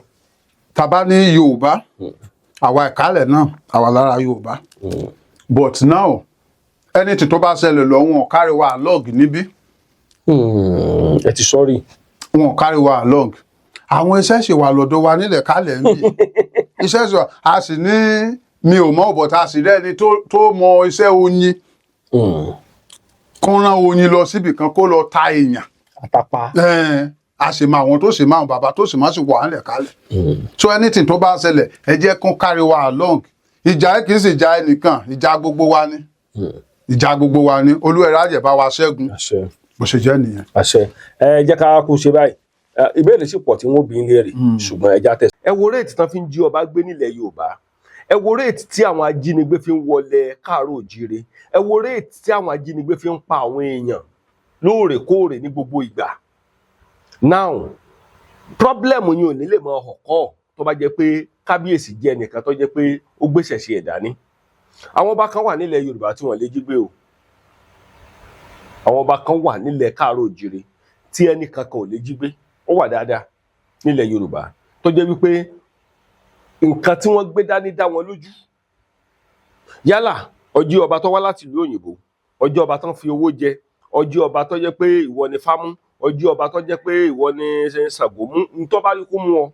Tàbá ní Yorùbá, àwa ìkálẹ̀ náà, àwa lára Yorùbá, but now anything tó bá ṣẹlẹ̀ lọ, wọn carry wa along níbí. Ẹ ti sọ́rí. Wọn carry wa along. Àwọn iṣẹ́ ṣe wà lọ́dọ̀ wa nílẹ̀ kálẹ̀ ń bì, iṣẹ́ ṣe wà. A sì ní mi ò mọ̀, but a sì rẹ́ni tó mọ iṣẹ́ oyin, kó rán oyin lọ síbì kan kó lọ ta èèyàn. Àtàpá. A sì mọ àwọn tó sì máa bàbá tó sì máa sì wà nílẹ̀ kálẹ̀. So anything tó bá ṣẹlẹ̀, ẹ jẹ́ kó carry wa along. Ìjà yìí kì í sì ìjà ẹnìkan, ìjà gbogbo wa ni, ìjà gbogbo wa ni. Olúwẹ̀rẹ̀ àjẹ́ bá wa ṣẹ́gun. Àṣẹ. Bó ṣe jẹ́ nìyẹn. Àṣẹ. Ẹ jẹ́ ká kú ṣe báyìí. Ìbéèrè sì pọ̀ tí wọ́n bí ń léèrè, ṣùgbọ́n ẹ já tẹ̀sí. Ẹ wo rate tán fi ń jí ọba gbé nílẹ̀ Yorùbá, ẹ wo rate tí àwọn ajínigbé fi ń wọlé káàárọ̀ òjíire, ẹ wo rate tí àwọn ajínigbé fi ń pa àwọn èèyàn lóòrèkóòrè ní gbogbo ìgbà. Now, problem yìí ò ní lè mọ ọkọ tó bá jẹ́ pé kábíyèsí jẹ́ ẹnìkan tó jẹ́ pé ó gbéṣẹ̀ sí ẹ̀dá ní. Àwọn ọba kan wà nílẹ̀ Yorùbá tí wọ́n lè jí gbé o. Àwọn ọba kan wà nílẹ̀ káàárọ̀ òjíire tí ẹnì kankan ò lè jí gbé. Ó wà dáadáa nílẹ̀ Yorùbá tó jẹ́ wípé nǹkan tí wọ́n gbé dání dá wọn lójú. Yálà ọjọ́ ọba tó wá láti ìlú òyìnbó, ọjọ́ ọba tó ń fi owó jẹ, ọjọ́ ọba tó jẹ́ pé ìwọ ni fámú, ọjọ́ ọba tó jẹ́ pé ìwọ ni Ṣàngó mú ntọ́ bá rí kó mú ọ.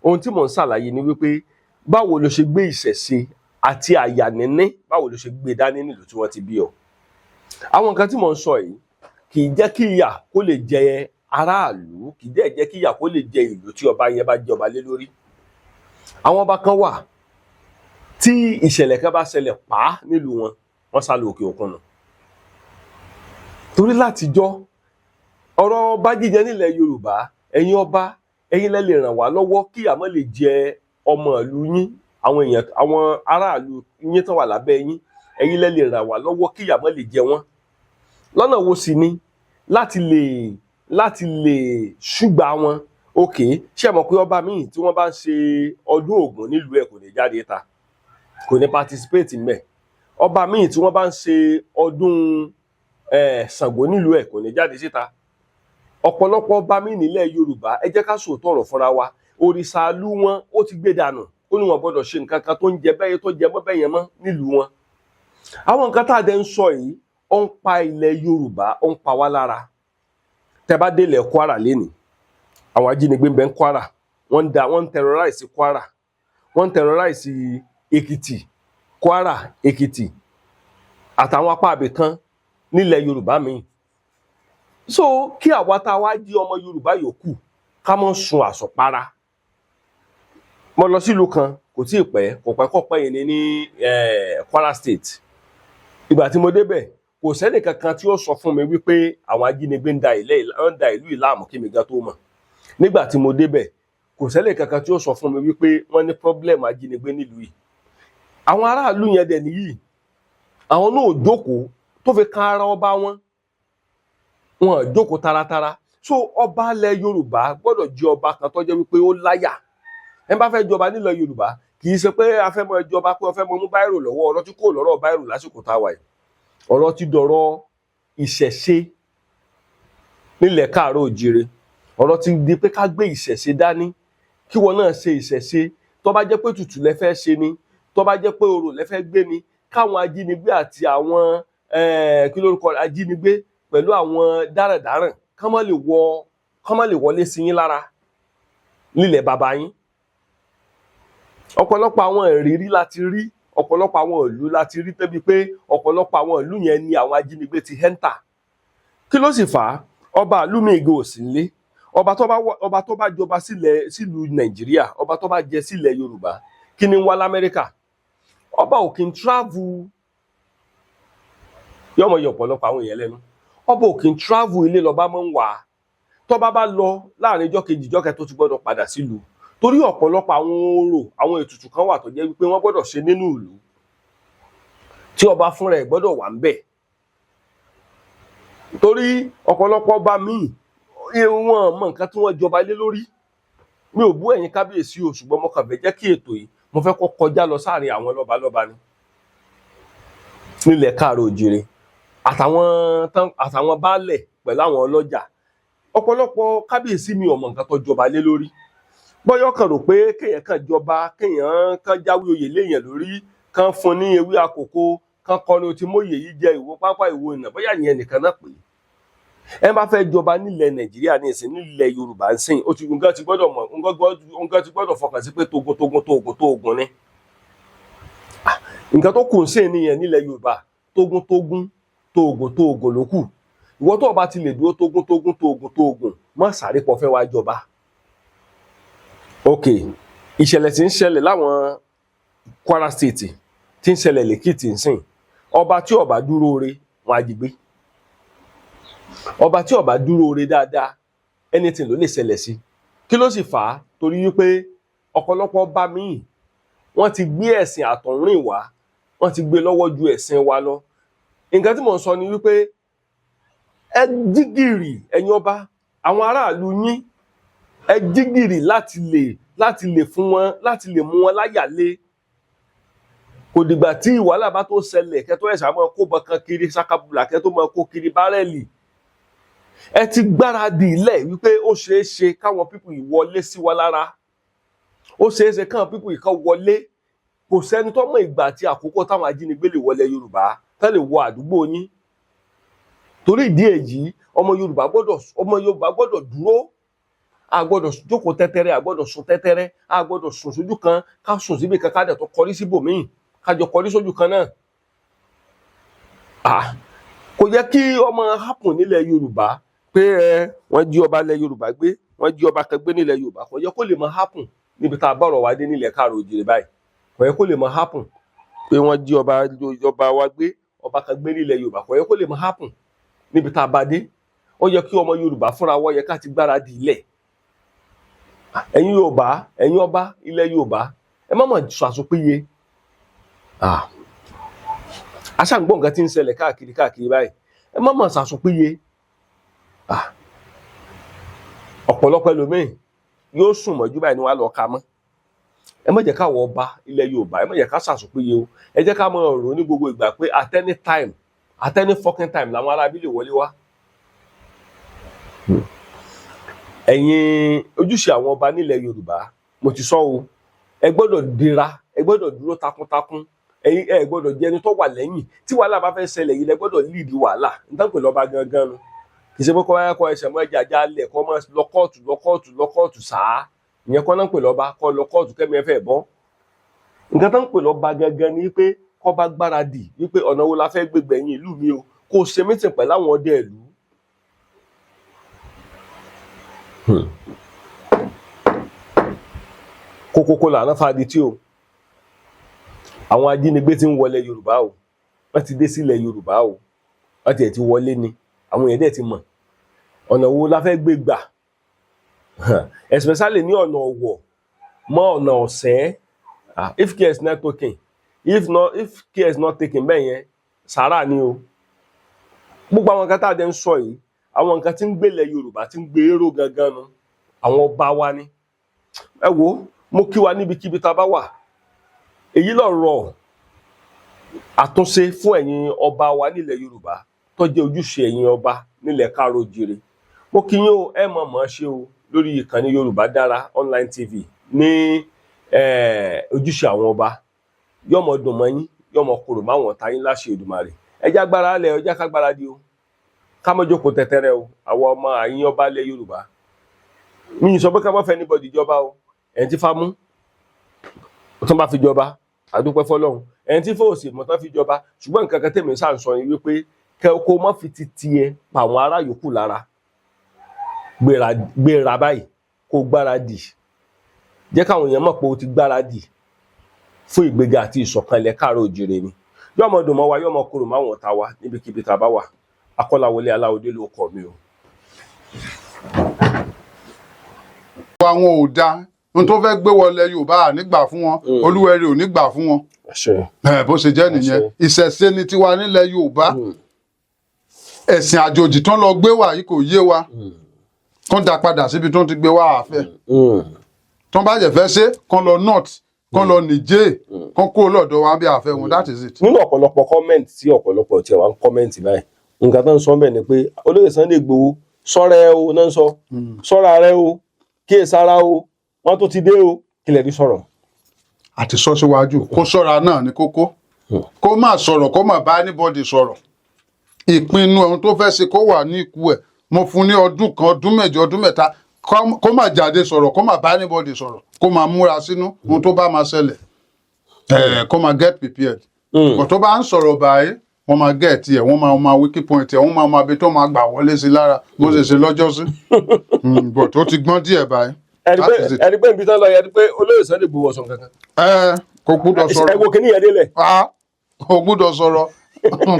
Ohun tí mò ń ṣàlàyé ni wípé, báwo ló ṣe gbé ìṣẹ̀ṣe àti àyà níní, báwo ló ṣe gbé dání nílùú tí wọ́n ti bí ọ? Àwọn nǹkan tí mò ń sọ yìí kì í jẹ́ kí ìyà kó lè jẹ aráàlú, kì í dẹ̀ jẹ́ kí ìyà kó lè jẹ ìlú tí ọba yẹn bá jọba lé lórí. Àwọn ọba kan wà tí ìṣẹ̀lẹ̀ kan bá ṣẹlẹ̀ pa á nílùú wọn, wọ́n sá lọ òkè òkun nù. Torí látijọ́, ọ̀rọ̀ ọba jíjẹ nílẹ̀ Yorùbá, ẹ̀yin ọba, ẹ̀yin lẹ lè ràn wá lọ́wọ́ kí ìyà má lè jẹ ọmọ ìlú yín, àwọn èèyàn, àwọn aráàlú yín tán wà lábẹ́ yín. Ẹ̀yin lẹ lè ràn wá lọ́wọ́ kí ìyà má lè jẹ wọ́n. Lọ́nà wo sì ni láti lè ṣùgbà wọn? Òkè ṣé ẹ mọ̀ pé ọba míì tí wọ́n bá ń ṣe ọdún Ògún nílùú ẹ̀, kò ní jáde ta, kò ní participate mbẹ̀. Ọba míì tí wọ́n bá ń ṣe ọdún Ṣàngó nílùú ẹ̀, kò ní jáde síta. Ọ̀pọ̀lọpọ̀ ọba míì nílẹ̀ Yorùbá, ẹ jẹ́ ká sòótọ́ ọ̀rọ̀ fúnra wa, òrìṣà ìlú wọn ó ti gbé dànù. Ó ní wọn gbọ́dọ̀ ṣe nǹkan kan tó ń jẹ bẹ́ẹ̀, tó jẹ mọ́ bẹ́ẹ̀ yẹn mọ́ nílùú wọn. Àwọn nǹkan tá a dẹ̀ ń sọ yìí, ó ń pa ilẹ̀ Yorùbá, ó ń pa wá lára. Tẹ́ bá délẹ̀ Kwara lénìí, àwọn ajínigbé ń bẹ ń Kwara, wọ́n ń da, wọ́n ń terrorize Kwara, wọ́n ń terrorize Èkìtì, Kwara, Èkìtì àtàwọn apá abẹ kan nílẹ̀ Yorùbá míì. So kí àwa tá a wá jí ọmọ Yorùbá yòókù, ká mọ́ sun àsọpara. Mo lọ sílùú kan, kò tí ì pẹ́, kò pẹ́ kọ́ pẹ́ yìí ní Kwara State. Ìgbà tí mo débẹ̀, kò sẹ́nì kankan tí ó sọ fún mi wípé àwọn ajínigbé ń da ìlú ìláàmú kí mi gan tó mọ̀. Nígbà tí mo débẹ̀, kò sẹ́nì kankan tí ó sọ fún mi wípé wọ́n ní problem ajínigbé nílùú yìí. Àwọn aráàlú yẹn dẹ̀ nìyí, àwọn náà ò jókòó tó fi kan ara ọba wọn, wọn ò jókòó taratara. So ọba ilẹ̀ Yorùbá gbọ́dọ̀ jẹ́ ọba kan tó jẹ́ wípé ó láyà. Ẹ bá fẹ́ jọba nílẹ̀ Yorùbá, kì í ṣe pé a fẹ́ mọ ìjọba pé wọ́n fẹ́ mọ mú biro lọ́wọ́. Ọ̀rọ̀ tí kò lọ́rọ̀ biro lásìkò tá a wà yìí, ọ̀rọ̀ ti dọ̀rọ̀ ìṣẹ̀ṣe nílẹ̀ káàárọ̀ òjìrè. Ọ̀rọ̀ ti di pé ká gbé ìṣẹ̀ṣe dání, kí wọn náà ṣe ìṣẹ̀ṣe. Tó bá jẹ́ pé tutù lẹ fẹ́ ṣe ni, tó bá jẹ́ pé orò lẹ fẹ́ gbé ni, káwọn ajínigbé àti àwọn kí lórúkọ rẹ̀, ajínigbé pẹ̀lú àwọn dáràndáràn kán má lè wọlé sí yín lára nílẹ̀ bàbá yín. Ọ̀pọ̀lọpọ̀ àwọn ìrírí láti rí, ọ̀pọ̀lọpọ̀ àwọn ìlú láti rí tẹ́bi pé ọ̀pọ̀lọpọ̀ àwọn ìlú yẹn ni àwọn ajínigbé ti enter. Kí ló sì fà á? Ọba ìlú mi ìgò òsì ńlé. Ọba tó bá jọba sílẹ̀ sílùú Nàìjíríà, ọba tó bá jẹ sílẹ̀ Yorùbá, kí ni ń wá lamẹ́ríkà? Ọba ò kí ń travel. Yọmọ yọ ọ̀pọ̀lọpọ̀ àwọn èèyàn lẹ́nu. Ọba ò kì í travel, ilé lọ́ba máa ń wà. Tọ́ba bá lọ láàrin ijọ́ kejì, ijọ́ kẹta, tó ti gbọ́dọ̀ padà sílùú, torí ọ̀pọ̀lọpọ̀ àwọn orò, àwọn ètùtù kan wà tó jẹ́ wípé wọ́n gbọ́dọ̀ ṣe nínú ìlú, tí ọba fúnra ẹ̀ gbọ́dọ̀ wà ń bẹ̀, torí ọ̀pọ̀lọpọ̀ ọba míì, wọn mọ nǹkan tí wọ́n jọba lé lórí. Mi ò bú ẹ̀yin kábíyèsí o, ṣùgbọ́n mo kàn fẹ́ jẹ́ kí ètò yìí, mo fẹ́ kó kọjá lọ sáàrin àwọn lọ́balọ́ba ni nílẹ̀ káàró òjìrè, àtàwọn baálẹ̀ pẹ̀lú àwọn ọlọ́jà. Ọ̀pọ̀lọpọ̀ kábíyèsí mi ò mọ nǹkan tó jọba lé lórí. Bọ́yọ̀ kàn rò pé kéèyàn kàn jọba, kéèyàn kàn jáwé oyè léèyàn lórí, kàn fún ní ewé àkókò, kàn kọrin o ti móyè yìí jẹ ìwọ pápá ìwọ ìnà, bóyá ìyẹn nìkan náà pé ẹ bá fẹ́ jọba nílẹ̀ Nàìjíríà ní ìsìn, nílẹ̀ Yorùbá ń sìn, ó ti nǹkan ti gbọ́dọ̀ mọ̀, nǹkan ti gbọ́dọ̀ fọkàn sí pé togun togun tóògùn tóògùn ni. Nǹkan tó kù ń sìn nìyẹn nílẹ̀ Yorùbá. Tógun tógun tóògùn tóògùn ló kù. Ìwọ tó o bá ti lè dúró tógun tógun tóògùn tóògùn, má sáré pọ̀ fẹ́ wá jọba. Ok, ìṣẹ̀lẹ̀ tí ń ṣẹlẹ̀ láwọn Kwara State, tí ń ṣẹlẹ̀ lẹ́kìtì ń sìn, ọba tí ó bá dúró re, wọn á jí gbé. Ọba tí ó bá dúró re dáadáa, anything ló lè ṣẹlẹ̀ sí. Kí ló sì fà á? Torí wípé ọ̀pọ̀lọpọ̀ ọba míì, wọ́n ti gbé ẹ̀sìn àtọ̀húnrìn wá, wọ́n ti gbé lọ́wọ́ ju ẹ̀sìn wa lọ. Nǹkan tí mò ń sọ ni wípé ẹ jígìrì, ẹ̀yin ọba, àwọn aráàlú yín, ẹ jígìrì láti lè fún wọn, láti lè mú wọn láyà lé. Kò dìgbà tí wàhálà bá tó ṣẹlẹ̀ kẹ́tọ́ ẹ̀sà máa kó bọ̀kan kiri sakabula, kẹ́tọ́ máa kó kiri bárẹ́lì. Ẹ ti gbáradì ilẹ̀ wípé ó ṣeé ṣe káwọn people yìí wọlé sí wa lára, ó ṣeé ṣe káwọn people yìí kan wọlé. Kò sẹ́ni tó mọ̀ ìgbà àti àkókò táwọn ajínigbé lè wọlé Yorùbá, tá lè wọ àdúgbò yín. Torí ìdí èyí, ọmọ Yorùbá gbọ́dọ̀ dúró. A gbọ́dọ̀ jókòó tẹ́tẹ́rẹ́, a gbọ́dọ̀ sùn tẹ́tẹ́rẹ́, a gbọ́dọ̀ sùn sójú kan, ká sùn síbi kan, ká dẹ̀ tó kọrí síbòmíì, ká jọ kọrí sójú kan náà. Ah, kò yẹ kí ọmọ happen nílẹ̀ Yorùbá pé ẹ wọ́n jí ọba ilẹ̀ Yorùbá gbé, wọ́n jí ọba kan gbé nílẹ̀ Yorùbá. Kò yẹ kó lè máa happen níbi tá a bá ọ̀rọ̀ wa dé nílẹ̀ káàró òjìrè báyìí. Kò yẹ kó lè máa happen pé wọ́n jí ọba wa gbé, ọba kan gbé nílẹ̀ Yorùbá. Kò yẹ kó lè máa happen níbi tá a bá dé. Ó yẹ kí ọmọ Yorùbá fúnra wọ́n yẹ ká ti gbáradì ilẹ̀. Ẹ̀yin Yorùbá, ẹ̀yin ọba ilẹ̀ Yorùbá, ẹ má mọ̀ sọ àsopéye. Aṣáǹgbọ̀n nǹkan tí ń ṣẹlẹ̀ káàkiri káàkiri báyìí, ẹ má mọ̀ sàsopéye. Ọ̀pọ̀lọpọ̀ ẹlòmíì yóò sùn mọ́jú báyìí ni wọ́n á lọ ka mọ́. Ẹ má jẹ́ káwọ ọba ilẹ̀ Yorùbá, ẹ má jẹ́ ká sàsopéye o. Ẹ jẹ́ ká máa rò ní gbogbo ìgbà pé at any time, at any fucking time, làwọn aráabí lè wọlé wá. Ẹ̀yin ojúṣe àwọn ọba nílẹ̀ Yorùbá, mo ti sọ o, ẹ gbọ́dọ̀ dira, ẹ gbọ́dọ̀ dúró takuntakun. Ẹ̀yin ẹ gbọ́dọ̀ jẹ́ ẹni tó wà lẹ́yìn. Tí wàhálà bá fẹ́ ṣẹlẹ̀ yìí, lẹ gbọ́dọ̀ lead wàhálà. Nítorí pé lọ́ba gangan nu, kì í ṣe pé kọ́ ẹ kọ́ ẹsẹ̀ mọ́ ẹja ajá lẹ̀, kọ́ mọ́ lọ kóòtù, lọ kóòtù, lọ kóòtù sáá. Ìyẹn kọ́ náà ń pè lọ́ba, kọ́ lọ kóòtù kẹ́mi ẹ fẹ́ bọ́. Nǹkan tó ń pè lọ́ba gangan ni pé kọ́ bá gbáradì wípé ọ̀nà wo la fẹ́ gbégbé ẹ̀yìn ìlú mi o, kó o ṣe meeting pẹ̀lú àwọn ọdẹ ìlú. Kókókó làánà fàdí tí o àwọn ajínigbé ti ń wọlé Yorùbá o. Wọ́n ti dé sílẹ̀ Yorùbá o, wọ́n tiẹ̀ ti wọlé ni. Àwọn èèyàn dẹ̀ ti mọ̀ ọ̀nà wo la fẹ́ gbé gbà, especially ní ọ̀nà Ọ̀wọ̀ mọ́ ọ̀nà Ọ̀sẹ́. If care is not taken, if not, if care is not taken, bẹ́ẹ̀ yẹn sàrà ni o. Gbogbo àwọn nǹkan tá a dẹ̀ ń sọ yìí, àwọn nǹkan tí ń gbélé Yorùbá, tí ń gbé èrò gangan nu, àwọn ọba wa ni. Ẹ wo, mo kí wa níbikíbi tá a bá wà. Èyí lọ̀rọ̀ àtúnṣe fún ẹ̀yin ọba wa nílẹ̀ Yorùbá, tó jẹ́ ojúṣe ẹ̀yin ọba nílẹ̀ káàró jire. Mo kí yín o. Ẹ mọ̀ mọ̀ ṣe o lórí ìkànnì Yorùbá Dára Online TV ní ojúṣe àwọn ọba. Yọmọ dùn mọ́ yín, yọmọ kúrò máwọn ọ̀tá yín láṣẹ Èdùmàrè. Ẹ jẹ́ agbára lẹ̀, ẹ jẹ́ kágbára di o, ká má jókòó tẹ́tẹ́rẹ́ o. Àwọn ọmọ àyín ọba ilẹ̀ Yorùbá, mi ì sọ pé ká má fẹ́ anybody jọba o. Ẹ̀ ń tí fámú tó bá fi jọba, àdúpẹ́ fọlọ́run. Ẹni tí fòsì mọ̀ tán fi jọba, ṣùgbọ́n nǹkan kan tèmi sáà ń sọ ni wípé kẹ́ kó má fi ti tiẹ̀ pa àwọn ará yòókù lára. Gbéra, gbéra báyìí, kó gbáradì. Jẹ́ káwọn èèyàn mọ̀ pé o ti gbáradì fún ìgbéga àti ìṣọ̀kan ilẹ̀ káàárọ̀ òjìrè ni. Yóò mọ dùn mọ́ wa, yóò mọ korò máwọn ọ̀tá wa níbikíbi tá a bá wà. Akọ́láwọlé Aláwọdé ló kọ mi o. Àwọn ò da ohun tó fẹ́ gbé wọlé Yorùbá, à nígbà fún wọn. Olúwẹ̀rí ò ní gbà fún wọn. Àṣẹ. Ẹ bó ṣe jẹ́ nìyẹn. Àṣẹ. Ìṣẹ̀ṣe ni tiwa nílẹ̀ Yorùbá. Ẹ̀sìn àjòjì tán lọ gbé wá yìí kò yé wa. Kán dá padà síbi tó ń ti gbé wá, àfẹ́. Tán bá jẹ́ fẹ́ ṣe, kán lọ north, kán lọ Niger, kán kúrò lọ́dọ̀ wa bí àfẹ́ wọn. That is it. Nínú ọ̀pọ̀lọpọ̀ comment tí ọ̀pọ̀lọpọ̀ tí wà ń comment báyìí, nǹkan tó ń sọ bẹ́ẹ̀ ni pé olóyè Sunday Igboho, sọ́ra ẹ o náà ń sọ, sọ́ra rẹ o, kíyèsára o, wọ́n tó ti dé o. Kí lẹ rí sọ̀rọ̀? Àti sọ síwájú, kó ṣọ́ra náà ní kókó. Kó má sọ̀rọ̀, kó má bá anybody sọ̀rọ̀. Ìpinnu ohun tó fẹ́ ṣe kó wà ní ikú ẹ̀. Mo fún ní ọdún kan, ọdún 8, ọdún 3, kó má jáde sọ̀rọ̀, kó má bá anybody sọ̀rọ̀, kó má múra sínú ohun tó bá máa ṣẹlẹ̀ ẹ̀, kó má get prepared. Kò tó bá ń sọ̀rọ̀ báyìí, wọ́n máa get ẹ̀, wọ́n máa máa weak point ẹ̀, wọ́n máa máa bi tó máa gbà wọlé sí lára bó ṣe ṣe lọ́jọ́sí. But ó ti gbọ́n díẹ̀ báyìí. Ẹni pé That is it. Ẹni pé ibi tán lọ yẹ, ẹni pé olóyè Sunday Igboho ọ̀sán kankan. Ẹ kò gbúdọ̀ Ẹ sọ̀rọ̀. wo kíní yẹn délẹ̀. Ah, kò gbúdọ̀ sọ̀rọ̀,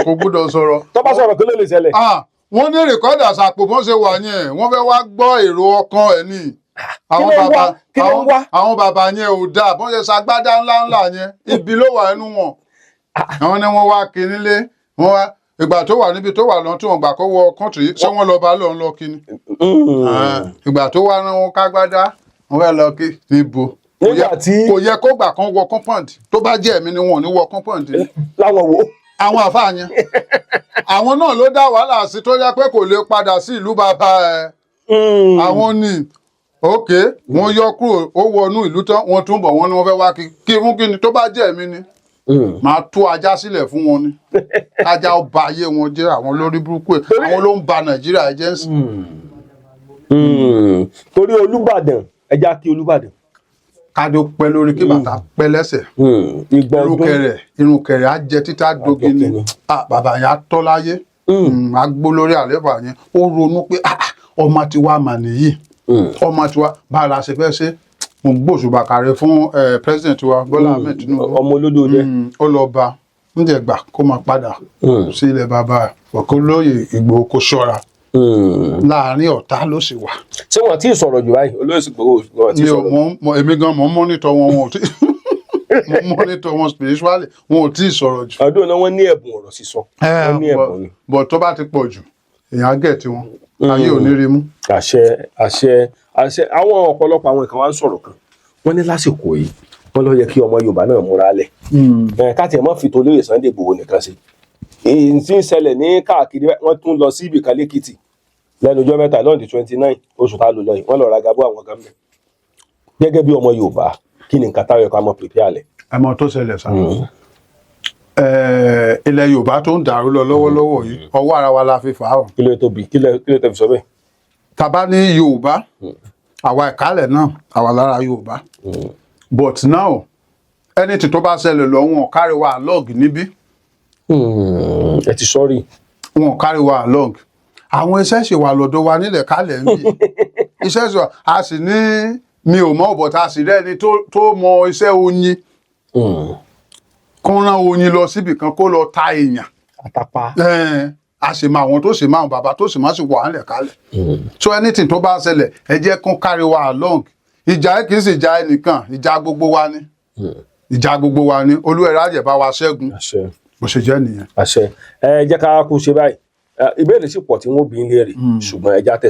kò gbúdọ̀ sọ̀rọ̀. Tó bá sọ̀rọ̀, kí ló lè ṣẹlẹ̀? Ah, wọ́n ní recorder sàpò bọ́n ṣe wà yẹn, wọ́n fẹ́ wá gbọ́ èrò ọkàn ẹ̀ ní. Àwọn Ló ń bàbá wá? Kí ló ń wá? Àwọn bàbá yẹn ò dáa. Bọ́n ṣe ṣagbádá ńláńlá yẹn, ibi ló wà nínú wọn. Àwọn ni wọ́n wá kí nílé wọ́n wá ìgbà tó wà níbi tó wà lọ tí wọ́n gbà kó wọ country, ṣé wọ́n lọ bá lọ́n lọ kí ni? Ah, ìgbà tó wá rán wọn kágbádá, wọ́n fẹ́ lọ kí níbo? Nígbà tí- Kò yẹ kó gbà kán wọ compound. Tó bá jẹ́ ẹ̀mí ni, wọn ò ní wọ compound ni. Láwọn wo? Àwọn àfáà yẹn, àwọn náà ló dá wàhálà sí tó yẹ pé kò lè padà sí ìlú bàbá ẹ. Àwọn ní òkè wọn yọ kúrò, ó wọnú ìlú tán, wọn tún bọ̀, wọn ni wọ́n fẹ́ wá kí kí fún kí ni. Tó bá jẹ́ ẹ̀mí ni, máa tú ajá sílẹ̀ fún wọn ni, ajá ó ba ayé wọn jẹ́. Àwọn lórí burúkú ẹ̀, àwọn ló ń ba Nàìjíríà jẹ́ ń sìn. Torí Olúbàdàn, ẹja kí Olúbàdàn. Kádé ó pẹ́ lórí, kí bàtà pẹ́ lẹ́sẹ̀. Ìgbà Irun ọdún. kẹrẹ, irun kẹrẹ á jẹ títà dogi ni. Dógini. Ah, bàbá yẹn á tọ́ láyé. Á gbó lórí àléébà yẹn. Ó ronú pé, ah, ah, ọmọ tiwa mà nìyí, ọmọ tiwa bá a la ṣe fẹ́ ṣe. Mo gbóṣùbà kàrẹ fún president wa, Bọ́lá Ahmed Tinubu. Ọmọ olódò jẹ. Ó lọ bá ń jẹ gbà kó máa padà sí ilẹ̀ bàbá ẹ̀. Kó lóye Ìgbòho, kó ṣọ́ra, láàrin ọ̀tá ló sì wà. Ṣé wọn ti sọ̀rọ̀ jù báyìí? Olóyè Ìgbòho wọn ti Mi ò sọ̀rọ̀? mọ. Èmi gan mò ń monitor wọn. Wọn ò tí mo monitor wọn spiritually, wọn ò tí ì sọ̀rọ̀ jù. Ọdún náà, wọ́n ní ẹ̀bùn ọ̀rọ̀ sísọ, wọ́n ní ẹ̀bùn ni. But tó bá ti pọ̀ jù, èèyàn á gẹ̀ tí wọn ayé ò ní rí mú. Àṣẹ, àṣẹ, àṣẹ. Àwọn ọ̀pọ̀lọpọ̀ àwọn kan wá ń sọ̀rọ̀ kan, wọ́n ní lásìkò yìí, wọ́n ló yẹ kí ọmọ Yorùbá náà múra lẹ̀ ẹ̀, ká tiẹ̀ mọ́ fi tolóyè Sunday Igboho nìkan sí èyí tí ń ṣẹlẹ̀ ní káàkiri. Wọ́n tún lọ sí ibìkan lẹ́kìtì lẹ́nu ọjọ́ mẹ́ta lọ́ọ̀dì 29 oṣù tá a lò lọ yìí, wọ́n lọ ra gabọ́ àwọn kan mẹ́. Gẹ́gẹ́ bí ọmọ Yorùbá, kí ni nǹkan táwọn ẹ̀kọ́ àmọ́ prepare lẹ̀? Ẹ mọ tó ṣẹlẹ̀ sá. Ilẹ̀ Yorùbá tó ń dàrú lọ lọ́wọ́lọ́wọ́ yìí, ọwọ́ ara wa la fi fà á o. Kí ló tóbi? Kí ló tẹ́ fi sọ bẹ́ẹ̀? Tàbá ní Yorùbá, àwa ìkálẹ̀ náà, àwa lára Yorùbá, but now anything tó bá ṣẹlẹ̀ lọ, wọn ò carry wa along níbí. Ẹ ti sọ́rí. Wọn ò carry wa along. Àwọn iṣẹ́ ṣe wà lọ́dọ̀ wa nílẹ̀ kálẹ̀ ń bì, iṣẹ́ ṣe wà. A sì ní mi ò mọ̀, but a sì rẹ́ni tó mọ iṣẹ́ oyin, kó rán oyin lọ síbì kan, kó lọ ta èèyàn. Àtàpá. A sì mọ àwọn tó sì máa bàbá tó sì máa sì wà nílẹ̀ kálẹ̀. So anything tó bá ṣẹlẹ̀, ẹ jẹ́ kó carry wa along. Ìjà yìí kì í sì ìjà ẹnìkan, ìjà gbogbo wa ni, ìjà gbogbo wa ni. Olúwẹ̀rẹ̀ àjẹ́ bá wa ṣẹ́gun. Àṣẹ. Bó ṣe jẹ́ nìyẹn. Àṣẹ. Ẹ jẹ́ ká kú ṣe báyìí. Ìbéèrè sì pọ̀ tí wọ́n bí ń léèrè, ṣùgbọ́n ẹ já tẹ̀síwájú.